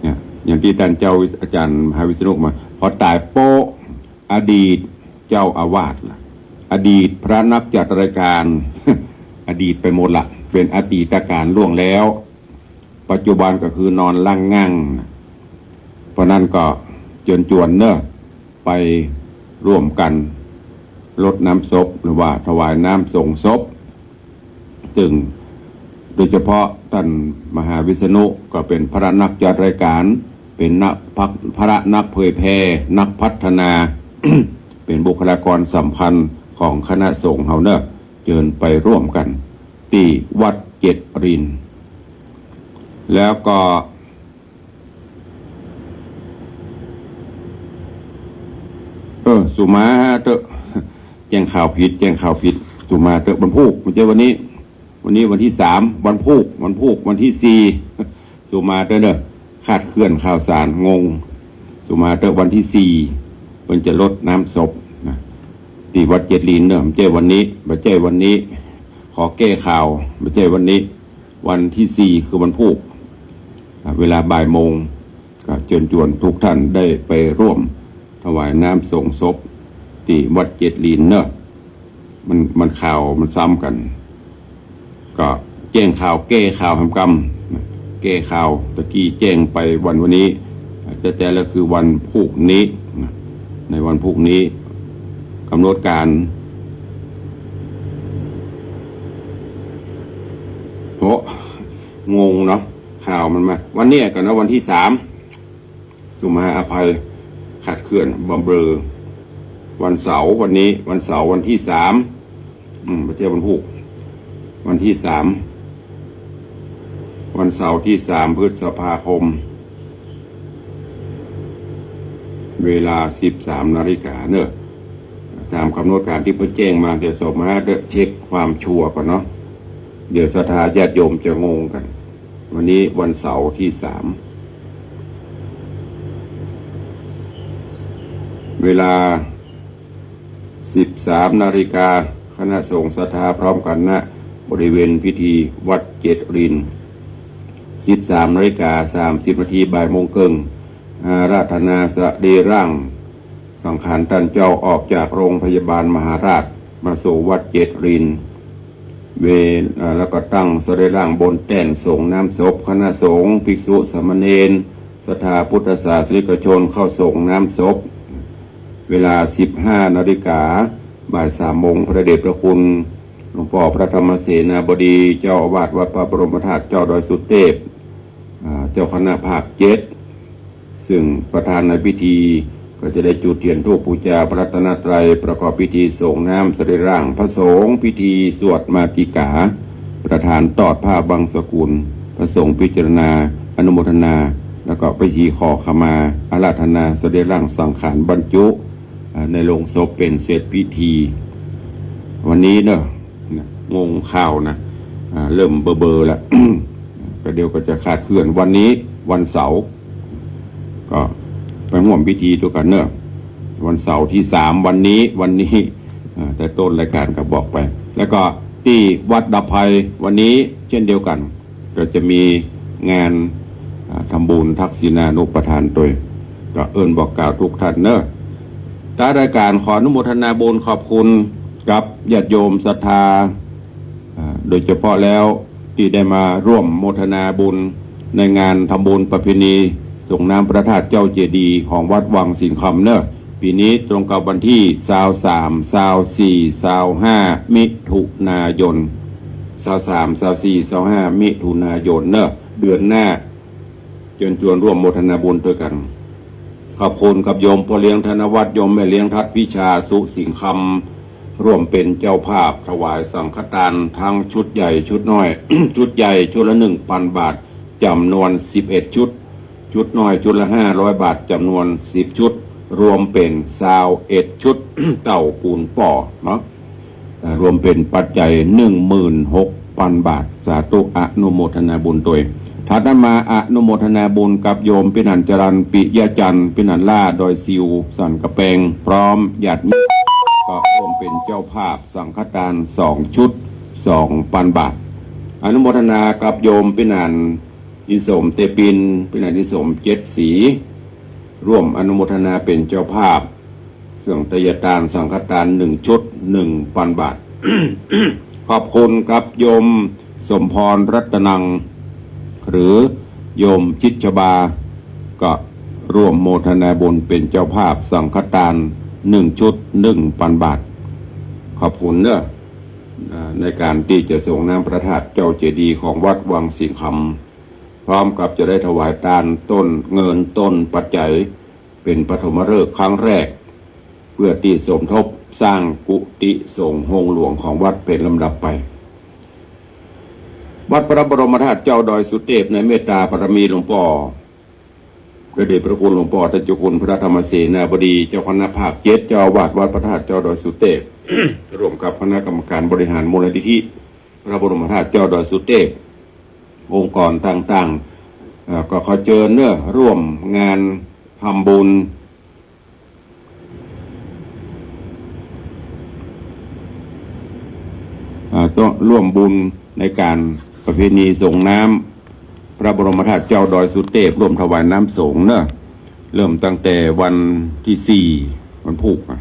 เนี่ย อย่างตี้ต้านเจ้าอาจ๋ารย์มหาวิษณุมา พอต๋ายโป๊ะ อดีตเจ้าอาวาสละ อดีตพระนักจัดรายการ อดีตไปหมดละ เป๋นอดีตก๋านล่วงแล้ว ปัจจุบันก็คือนอนหลังงั่ง เพราะนั้นก็เจิญจวนเนาะ ไปร่วมกั๋นรดน้ำศพ หรือว่าถวายน้ำสงฆ์ศพ ซึ่งโดยเฉพาะต้านมหาวิษณุก็เป๋นพระนักจัดรายการ เป๋นนักพัก พระนักเผยแผ่ นักพัฒนา เป๋นบุคลากรสำคัญของคณะสงฆ์เฮาเนาะ เจิญไปร่วมกั๋นตี้วัดเจ็ดริน แล้วก็ เออ สุมาเต๊อะ แจ้งข่าวผิด แจ้งข่าวผิด สุมาเต๊อะ วันพูก บ่ใจ้วันนี้ วันนี้วันตี้สาม วันพูก วันพูก วันตี้สี่ สุมาเต๊อะเนาะ คลาดเคลื่อนข่าวสาร งง สุมาเต๊อะ วันตี้สี่ เปิ้นจะรดน้ำศพนะ ตี้วัดเจ็ดรินเนาะ บ่ใจ้วันนี้ บ่ใจ้วันนี้ ขอแก้ข่าว บ่ใจ้วันนี้ วันตี้สี่ คือวันพูก อ่ะ เวลาบ่ายโมง ก็เจิญจวนทุกท่านได้ไปร่วมถวายน้ำสงฆ์ศพตี้วัดเจ็ดรินเนาะ มัน มันข่าวมันซ้ำกั๋น ก็แจ้งข่าว แก้ข่าวแหมกำ แก้ข่าว ตะกี้แจ้งไปวัน วันนี้ แต๊ๆ แล้วคือวันพูกนี้นะ ในวันพูกนี้ ก๋ำหนดก๋าน โอ้ งงเนาะ ข่าวมันมา วันเนี้ยก่อนนะ วันตี้สาม สุมาอภัย คลาดเคลื่อน บ่เบลอ วันเสาร์ วันนี้ วันเสาร์ วันตี้สาม อืม บ่ใจ้วันพูก วันตี้สาม วันเสาร์ตี้สาม พฤษภาคม เวลาสิบสามนาฬิกาเนาะ ต๋ามก๋ำหนดก๋านตี้เปิ้นแจ้งมา เดี๋ยวสุมาเช็คความชัวร์ก่อนเนาะ เดี๋ยวศรัทธาญาติโยมจะงงกั๋น วันนี้วันเสาร์ตี้สาม เวลา สิบสามนาฬิกา คณะสงฆ์ศรัทธาพร้อมกั๋น ณ บริเวณพิธีวัดเจ็ดริน สิบสามนาฬิกาสามสิบนาที บ่ายโมงเกิ่ง อาราธนาสรีร่างสังขารต้านเจ้าออกจากโรงพยาบาลมหาราช มาสู่วัดเจ็ดริน เวลา แล้วก็ตั้งสรีร่างบนแต้นส่งน้ำศพ คณะสงฆ์ ภิกษุ สามเณร ศรัทธาพุทธศาสนิกชนเข้าส่งน้ำศพ เวลา สิบห้านาฬิกา บ่ายสามโมง พระเดชพระคุณหลวงป้อพระธรรมเสนาบดี เจ้าอาวาสวัดพระบรมธาตุเจ้าดอยสุเทพ อ่า เจ้าคณะภาคเจ็ด ซึ่งประธานในพิธีก็จะได้จุดเทียนธูปบูชาพระรัตนตรัย ประกอบพิธีส่งน้ำสรีร่างพระสงฆ์ พิธีสวดมาติกา ประธานตอดผ้าบังสุกุล พระสงฆ์พิจารณา อนุโมทนา แล้วก็พิธีขอขมา อาราธนาสรีร่างสังขารบรรจุ อ่า ในโลงศพเป๋นเสร็จพิธี วันนี้เนอะ นะ งงข่าวนะ อ่า เริ่มเบลอๆ ละ ก็เดี๋ยวก็จะคลาดเคลื่อน วันนี้วันเสาร์ ก็ไปฮ่วมพิธีตวยกั๋นเนอะ วันเสาร์ตี้สาม วันนี้ วันนี้ อ่า แต่ต้นรายก๋านก็บอกไป แล้วก็ตี้วัดดาบไพรวันนี้เช่นเดียวกั๋น ก็จะมีงาน อ่า ทำบุญทักษิณานุปทานตวย ก็เอิ้นบอกกล่าวทุกท่านเนอะ ท้ายรายก๋านขออนุโมทนาบุญขอบคุณกับญาติโยมศรัทธา อ่า โดยเฉพาะแล้วตี้ได้มาร่วมโมทนาบุญในงานทำบุญประเพณีส่งน้ำพระธาตุเจ้าเจดีย์ของวัดวังสิงห์คำเนอะ ปี๋นี้ตรงกับวันตี้ ซาวสาม ซาวสี่ ซาวห้า มิถุนายน ซาวสาม ซาวสี่ ซาวห้า มิถุนายนเนอะ เดือนหน้า เจิญจวนร่วมโมทนาบุญตวยกั๋น ขอบคุณกับโยมพ่อเลี้ยงธนวัฒน์ โยมแม่เลี้ยงทัดพิชา สุสิงห์คำ ร่วมเป๋นเจ้าภาพถวายสังฆทานทั้งชุดใหญ่ชุดน้อย ชุดใหญ่ชุดละหนึ่งปันบาท จ๋ำนวนสิบเอ็ดชุด ชุดน้อยชุดละห้าร้อยบาท จ๋ำนวนสิบชุด รวมเป๋นซาวเอ็ดชุด เต้าปูนป้อเนาะ อ่า รวมเป๋นปัจจัยหนึ่งหมื่นหกปันบาท สาธุอนุโมทนาบุญตวย ถัดนั้นมาอนุโมทนาบุญกับโยมปี้หนานจรัญ ปิยะจันทร์ ปี้หนานล่า ดอยซิว สันก๋ำแปง พร้อมญาติมิตร ก็ร่วมเป๋นเจ้าภาพสังฆทานสองชุด สองปันบาท อนุโมทนากับโยมปี้หนาน อินสม เตปิน ปี้หนานอินสม เจ็ดสี ร่วมอนุโมทนาเป๋นเจ้าภาพ เครื่องไทยทานสังฆทานหนึ่งชุด หนึ่งปันบาท ขอบคุณกับโยมสมพรรัตนัง หรือโยมชิดชบา ก็ร่วมโมทนาบุญเป๋นเจ้าภาพสังฆทานหนึ่งชุด หนึ่งปันบาท ขอบคุณเนอะ อ่า ในก๋านตี้จะส่งน้ำพระธาตุเจ้าเจดีย์ของวัดวังสิงห์คำ พร้อมกับจะได้ถวายตานต้นเงินต้นปัจจัย เป๋นปฐมฤกษ์ครั้งแรก เปื้อตี้สมทบสร้างกุฏิสงฆ์โฮงหลวงของวัดเป๋นลำดับไป วัดพระบรมธาตุเจ้าดอยสุเทพ ในเมตตาบารมีหลวงป้อ พระเดชพระคุณหลวงป้อต้านเจ้าคุณพระธรรมเสนาบดี เจ้าคณะภาคเจ็ด เจ้าอาวาสวัดพระธาตุเจ้าดอยสุเทพ ร่วมกับคณะกรรมการบริหารมูลนิธิพระบรมธาตุเจ้าดอยสุเทพ องค์กรต่างๆ เอ่อ ก็ขอเจิญเนอะ ร่วมงานทำบุญ อ่า ต้องร่วมบุญในก๋านประเพณีส่งน้ำพระบรมธาตุเจ้าดอยสุเทพ ร่วมถวายน้ำสงฆ์เนอะ เริ่มตั้งแต่วันตี้สี่ วันพูกอะ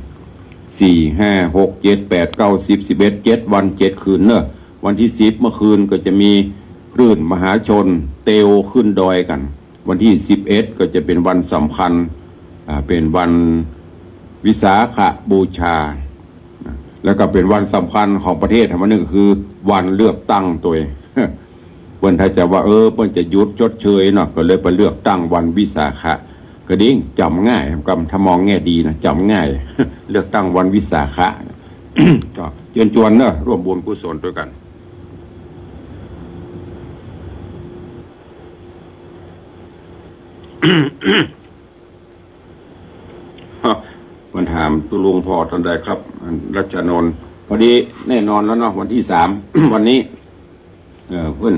สี่ ห้า หก เจ็ด แปด เก้า สิบ สิบเอ็ด เจ็ดวันเจ็ดคืนเนอะ วันตี้สิบเมื่อคืนก็จะมีคลื่นมหาชนเตียวขึ้นดอยกั๋น วันตี้สิบเอ็ดก็จะเป๋นวันสำคัญ อ่า เป๋นวันวิสาขบูชา นะ แล้วก็เป๋นวันสำคัญของประเทศวันนึ่งคือวันเลือกตั้งตวย เปิ้นถ้าจะว่า เออ เปิ้นจะหยุดชดเชยเนาะ ก็เลยไปเลือกตั้งวันวิสาขะ ก็ดี จ๋ำง่าย ก็ถ้ามองแง่ดีนะ จ๋ำง่าย เลือกตั้งวันวิสาขะ ก็เจิญจวนเนอะ ร่วมบุญกุศลตวยกั๋น เปิ้นถามตุ๊ลุงผ่อต๋อนใดครับ อันรัชนนท์ พอดีแน่นอนแล้วเนาะ วันตี้สาม วันนี้ เออ เปิ้น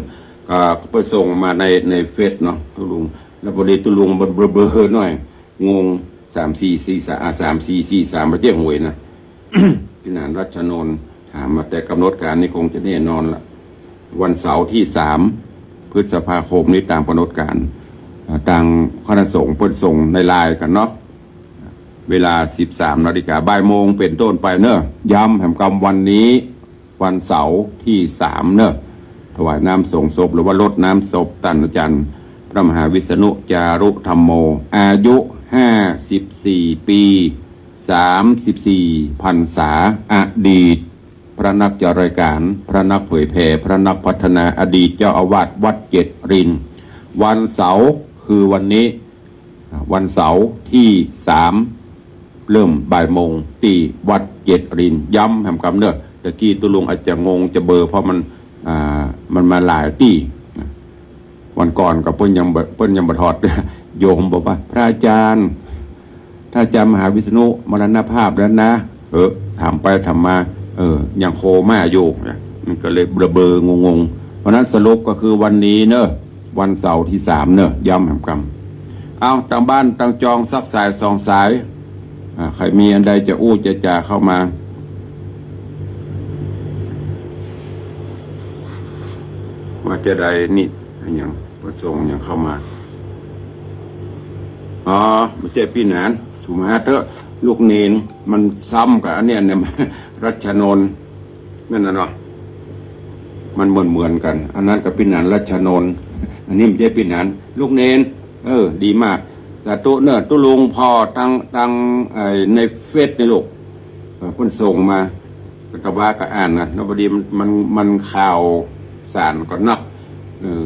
ก็ เปิ้นส่งมาใน ในเฟซเนาะ ตุ๊ลุง แล้วพอดีตุ๊ลุงมันเบลอๆ หน่อย งง สามสี่สี่สาม อ่ะ สามสี่สี่สาม บ่ใจ้หวยนะ ปี้หนานรัชนนท์ถามมา แต่ก๋ำหนดก๋านนี่คงจะแน่นอนละ วันเสาร์ตี้สามพฤษภาคมนี้ต๋ามก๋ำหนดก๋าน อ่า ตางคณะสงฆ์เปิ้นส่งในไลน์กั๋นเนาะ เวลาสิบสามนาฬิกา บ่ายโมงเป๋นต้นไปเนอะ ย้ำแหมกำวันนี้ วันเสาร์ตี้สามเนาะ ถวายน้ำสรงศพหรือว่ารดน้ำศพต้านอาจ๋ารย์พระมหาวิษณุจารุธัมโม อายุห้าสิบสี่ปี๋ สามสิบสี่พรรษา อดีตพระนักจัดรายก๋าน พระนักเผยแผ่ พระนักพัฒนา อดีตเจ้าอาวาสวัดเจ็ดริน วันเสาร์คือวันนี้ อ่า วันเสาร์ตี้สาม เริ่มบ่ายโมงตี้วัดเจ็ดริน ย้ำแหมกำเนาะ ตะกี้ตุ๊ลุงอาจจะงงจะเบลอ เพราะมัน อ่า มันมาหลายตี้ วันก่อนก็เปิ้นยังบ่ เปิ้นยังบ่ถอด โยมบอกว่า พระอาจ๋ารย์ ท่านอาจ๋ารย์มหาวิษณุมรณภาพแล้วนะ เออ ถามไปถามมา เออ ยังโคม่าอยู่นะ มันก็เลยเบลอๆ งงๆ เพราะฉะนั้นสรุปก็คือวันนี้เนาะ วันเสาร์ตี้สามเนาะ ย้ำแหมกำ เอา ตางบ้านตางจองสักสายสองสาย อ่า ใผมีอันใดจะอู้จะจ๋าเข้ามา ว่าจะได้นี่ อะหยัง ประสงค์หยังเข้ามา อ๋อ บ่ใจ้ปี้หนาน สุมาเถอะ ลูกเณร มันซ้ำกับอันเนี้ยเนี่ย รัชนนท์ นั่นน่ะเนาะ มันเหมือนๆ กั๋น อันนั้นก็ปี้หนานรัชนนท์ อันนี้บ่ใจ้ปี้หนาน ลูกเณร เออ ดีมาก สาธุเนาะ ตุ๊ลุงผ่อตาง ตาง ไอ้ ในเฟซนี่ลูก เออ เปิ้นส่งมา อาตมาก็อ่านนะ แล้วพอดีมัน มัน มันข่าวสารก่อนเนาะ เออ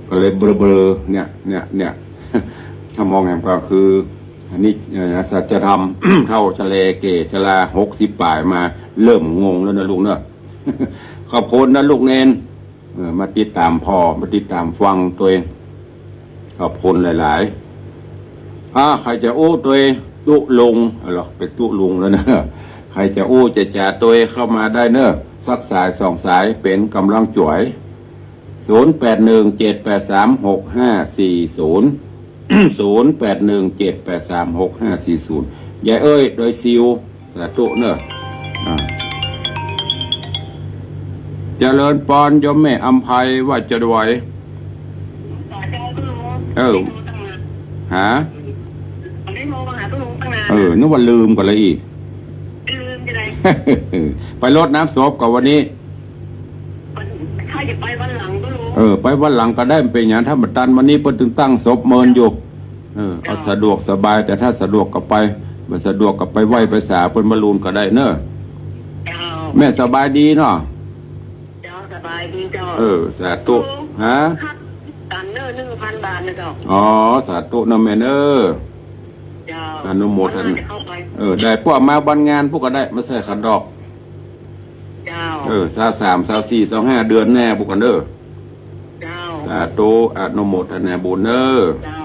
ก็เลยเบลอๆ เนี่ย เนี่ย เนี่ย ถ้ามองแหมก็คือ อันนี้ เอ่อ สัจธรรม เฒ่าชะแลแก่ชรา หกสิบป๋ายมา เริ่มงงแล้วนะลูกเนาะ ขอบคุณนะลูกเณร เออ มาติดต๋ามผ่อ มาติดต๋ามฟังตวย ขอบคุณหลายๆ อ่า ใผจะอู้ตวยตุ๊ลุง เอาล่ะ เป๋นตุ๊ลุงแล้วเนาะ ใผจะอู้จะจ๋าตวยเข้ามาได้เนาะ สักสายสองสายเป๋นก๋ำลังจ๋วย ศูนย์แปดหนึ่งเจ็ดแปดสามหกห้าสี่ศูนย์ ศูนย์แปดหนึ่งเจ็ดแปดสามหกห้าสี่ศูนย์ ยายเอ้ย ดอยซิว สาธุเนาะ อ่า เจริญปอนโยมแม่อำไพว่าจะไหว เออ ฮะ เออ นึกว่าลืมก่อนเลยอีก ไปรดน้ำศพก่อวันนี้ ถ้าจะไปวันหลังก็ได้ เออ ไปวันหลังก็ได้ บ่เป๋นหยัง ถ้าบ่ตันวันนี้เปิ้นตึงตั้งศพเมินอยู่ เออ เอาสะดวกสบาย แต่ถ้าสะดวกก็ไป บ่สะดวกก็ไปไหว้ไปสาเปิ้นมะรืนก็ได้เนาะ เจ้า แม่สบายดีเนาะ เจ้า สบายดีเจ้า เออ สาธุ ฮะ ตันเนาะ หนึ่งพันบาทนะเจ้า อ๋อ สาธุเนาะแม่เนาะ เจ้า อนุโมทนา เออ ได้ ป้อมาวันงานปู้นก็ได้ บ่ใส่ขันดอก เจ้า เออ ซาวสาม ซาวสี่ ซาวห้า เดือนแน่ปู้นก่อนเนาะ เจ้า สาธุ อนุโมทนาบุญเนาะ เจ้า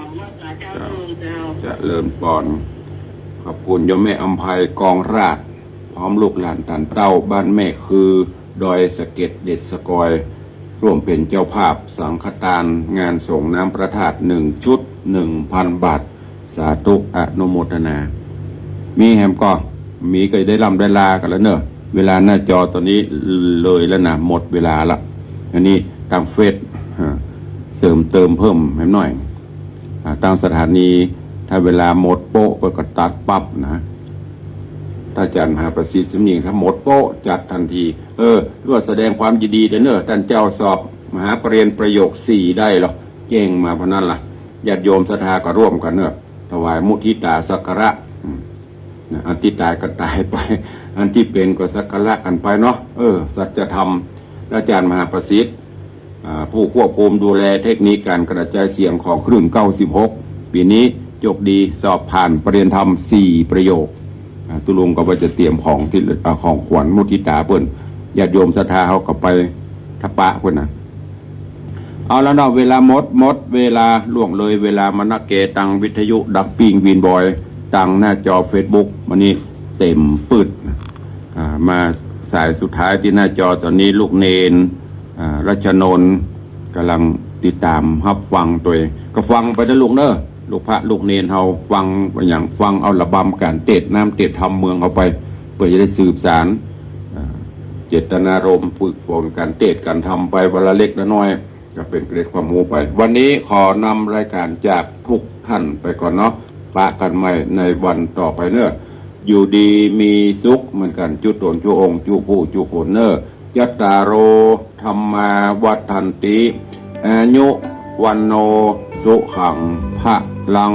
เจ้า เจ้า เจริญปอน ขอบคุณโยมแม่อำไพ กองราช พร้อมลูกหลานต้านเต้า บ้านแม่คือ ดอยสะเก็ด เด็ดสะกอย ร่วมเป๋นเจ้าภาพสังฆทานงานสรงน้ำพระธาตุหนึ่งชุด หนึ่งพันบาท สาธุ อนุโมทนา มีแหมก่อ มีก็ได้ร่ำได้ลากั๋นแล้วเนาะ เวลาหน้าจอต๋อนนี้เลยแล้วนะ หมดเวลาละ อันนี้ตางเฟซ อ่า เสริมเติมเพิ่มแหมหน้อย อ่า ตางสถานี ถ้าเวลาหมดโป๊ะก็ตัดปั๊บนะ ถ้าอาจ๋ารย์มหาประสิทธิ์สำเนียง ถ้าหมดโป๊ะจัดตันที เออ ก็แสดงความยินดีเด้อเนาะ ต้านเจ้าสอบมหาปริญญาประโยคสี่ได้เหรอ แจ้งมาเมื่อนั้นล่ะ ญาติโยมศรัทธาก็ร่วมกั๋นเนาะ ถวายมุทิตาสักการะ อืม นะ อันตี้ต๋ายก็ต๋ายไป อันตี้เป๋นก็สักการะกั๋นไปเนาะ เออ สัจธรรม อาจ๋ารย์มหาประสิทธิ์ อ่า ผู้ควบคุมดูแลเทคนิคก๋านกระจายเสียงของคลื่นเก้าสิบหก ปี๋นี้โจคดีสอบผ่านปริญญาธรรมสี่ประโยค อ่า ตุ๊ลุงก็ว่าจะเตรียมของตี้ อ่า ของขวัญมุทิตาเปิ้น ญาติโยมศรัทธาเฮาก็ไปทะปะเปิ้นนะ เอาละเนาะ เวลาหมด หมดเวลา ล่วงเลยเวลามานักแก ตางวิทยุดังปิ้งวีนบอย ตางหน้าจอเฟซบุ๊ก มื้อนี้เต็มปื๊ด อ่า มาสายสุดท้ายตี้หน้าจอต๋อนนี้ ลูกเณร อ่า รัชนนท์ ก่ำลังติดต๋ามฮับฟังตวย ก็ฟังไปเนาะลูกเนาะ ลูกพระลูกเณรเฮาฟังไปอย่าง ฟังเอาระบำก๋านเตสน์น้ำเตสน์ธรรมเมืองเฮาไป เปื้อจะได้สืบสาน อ่า เจตนารมณ์ฝึกฝนก๋านเตสน์ก๋านธรรมไปวันละเล็กละน้อย ก็เป๋นเกร็ดความฮู้ไป วันนี้ขอนำรายก๋านจากทุกท่านไปก่อนเนาะ ปะกั๋นใหม่ในวันต่อไปเนาะ อยู่ดีมีสุขเหมือนกั๋น จุ๊ต๋นจุ๊องค์จุ๊ผู้จุ๊คนเนาะ จัตตาโร ธัมมา วัฑฒันติ อายุ วัณโณ สุขัง พะลัง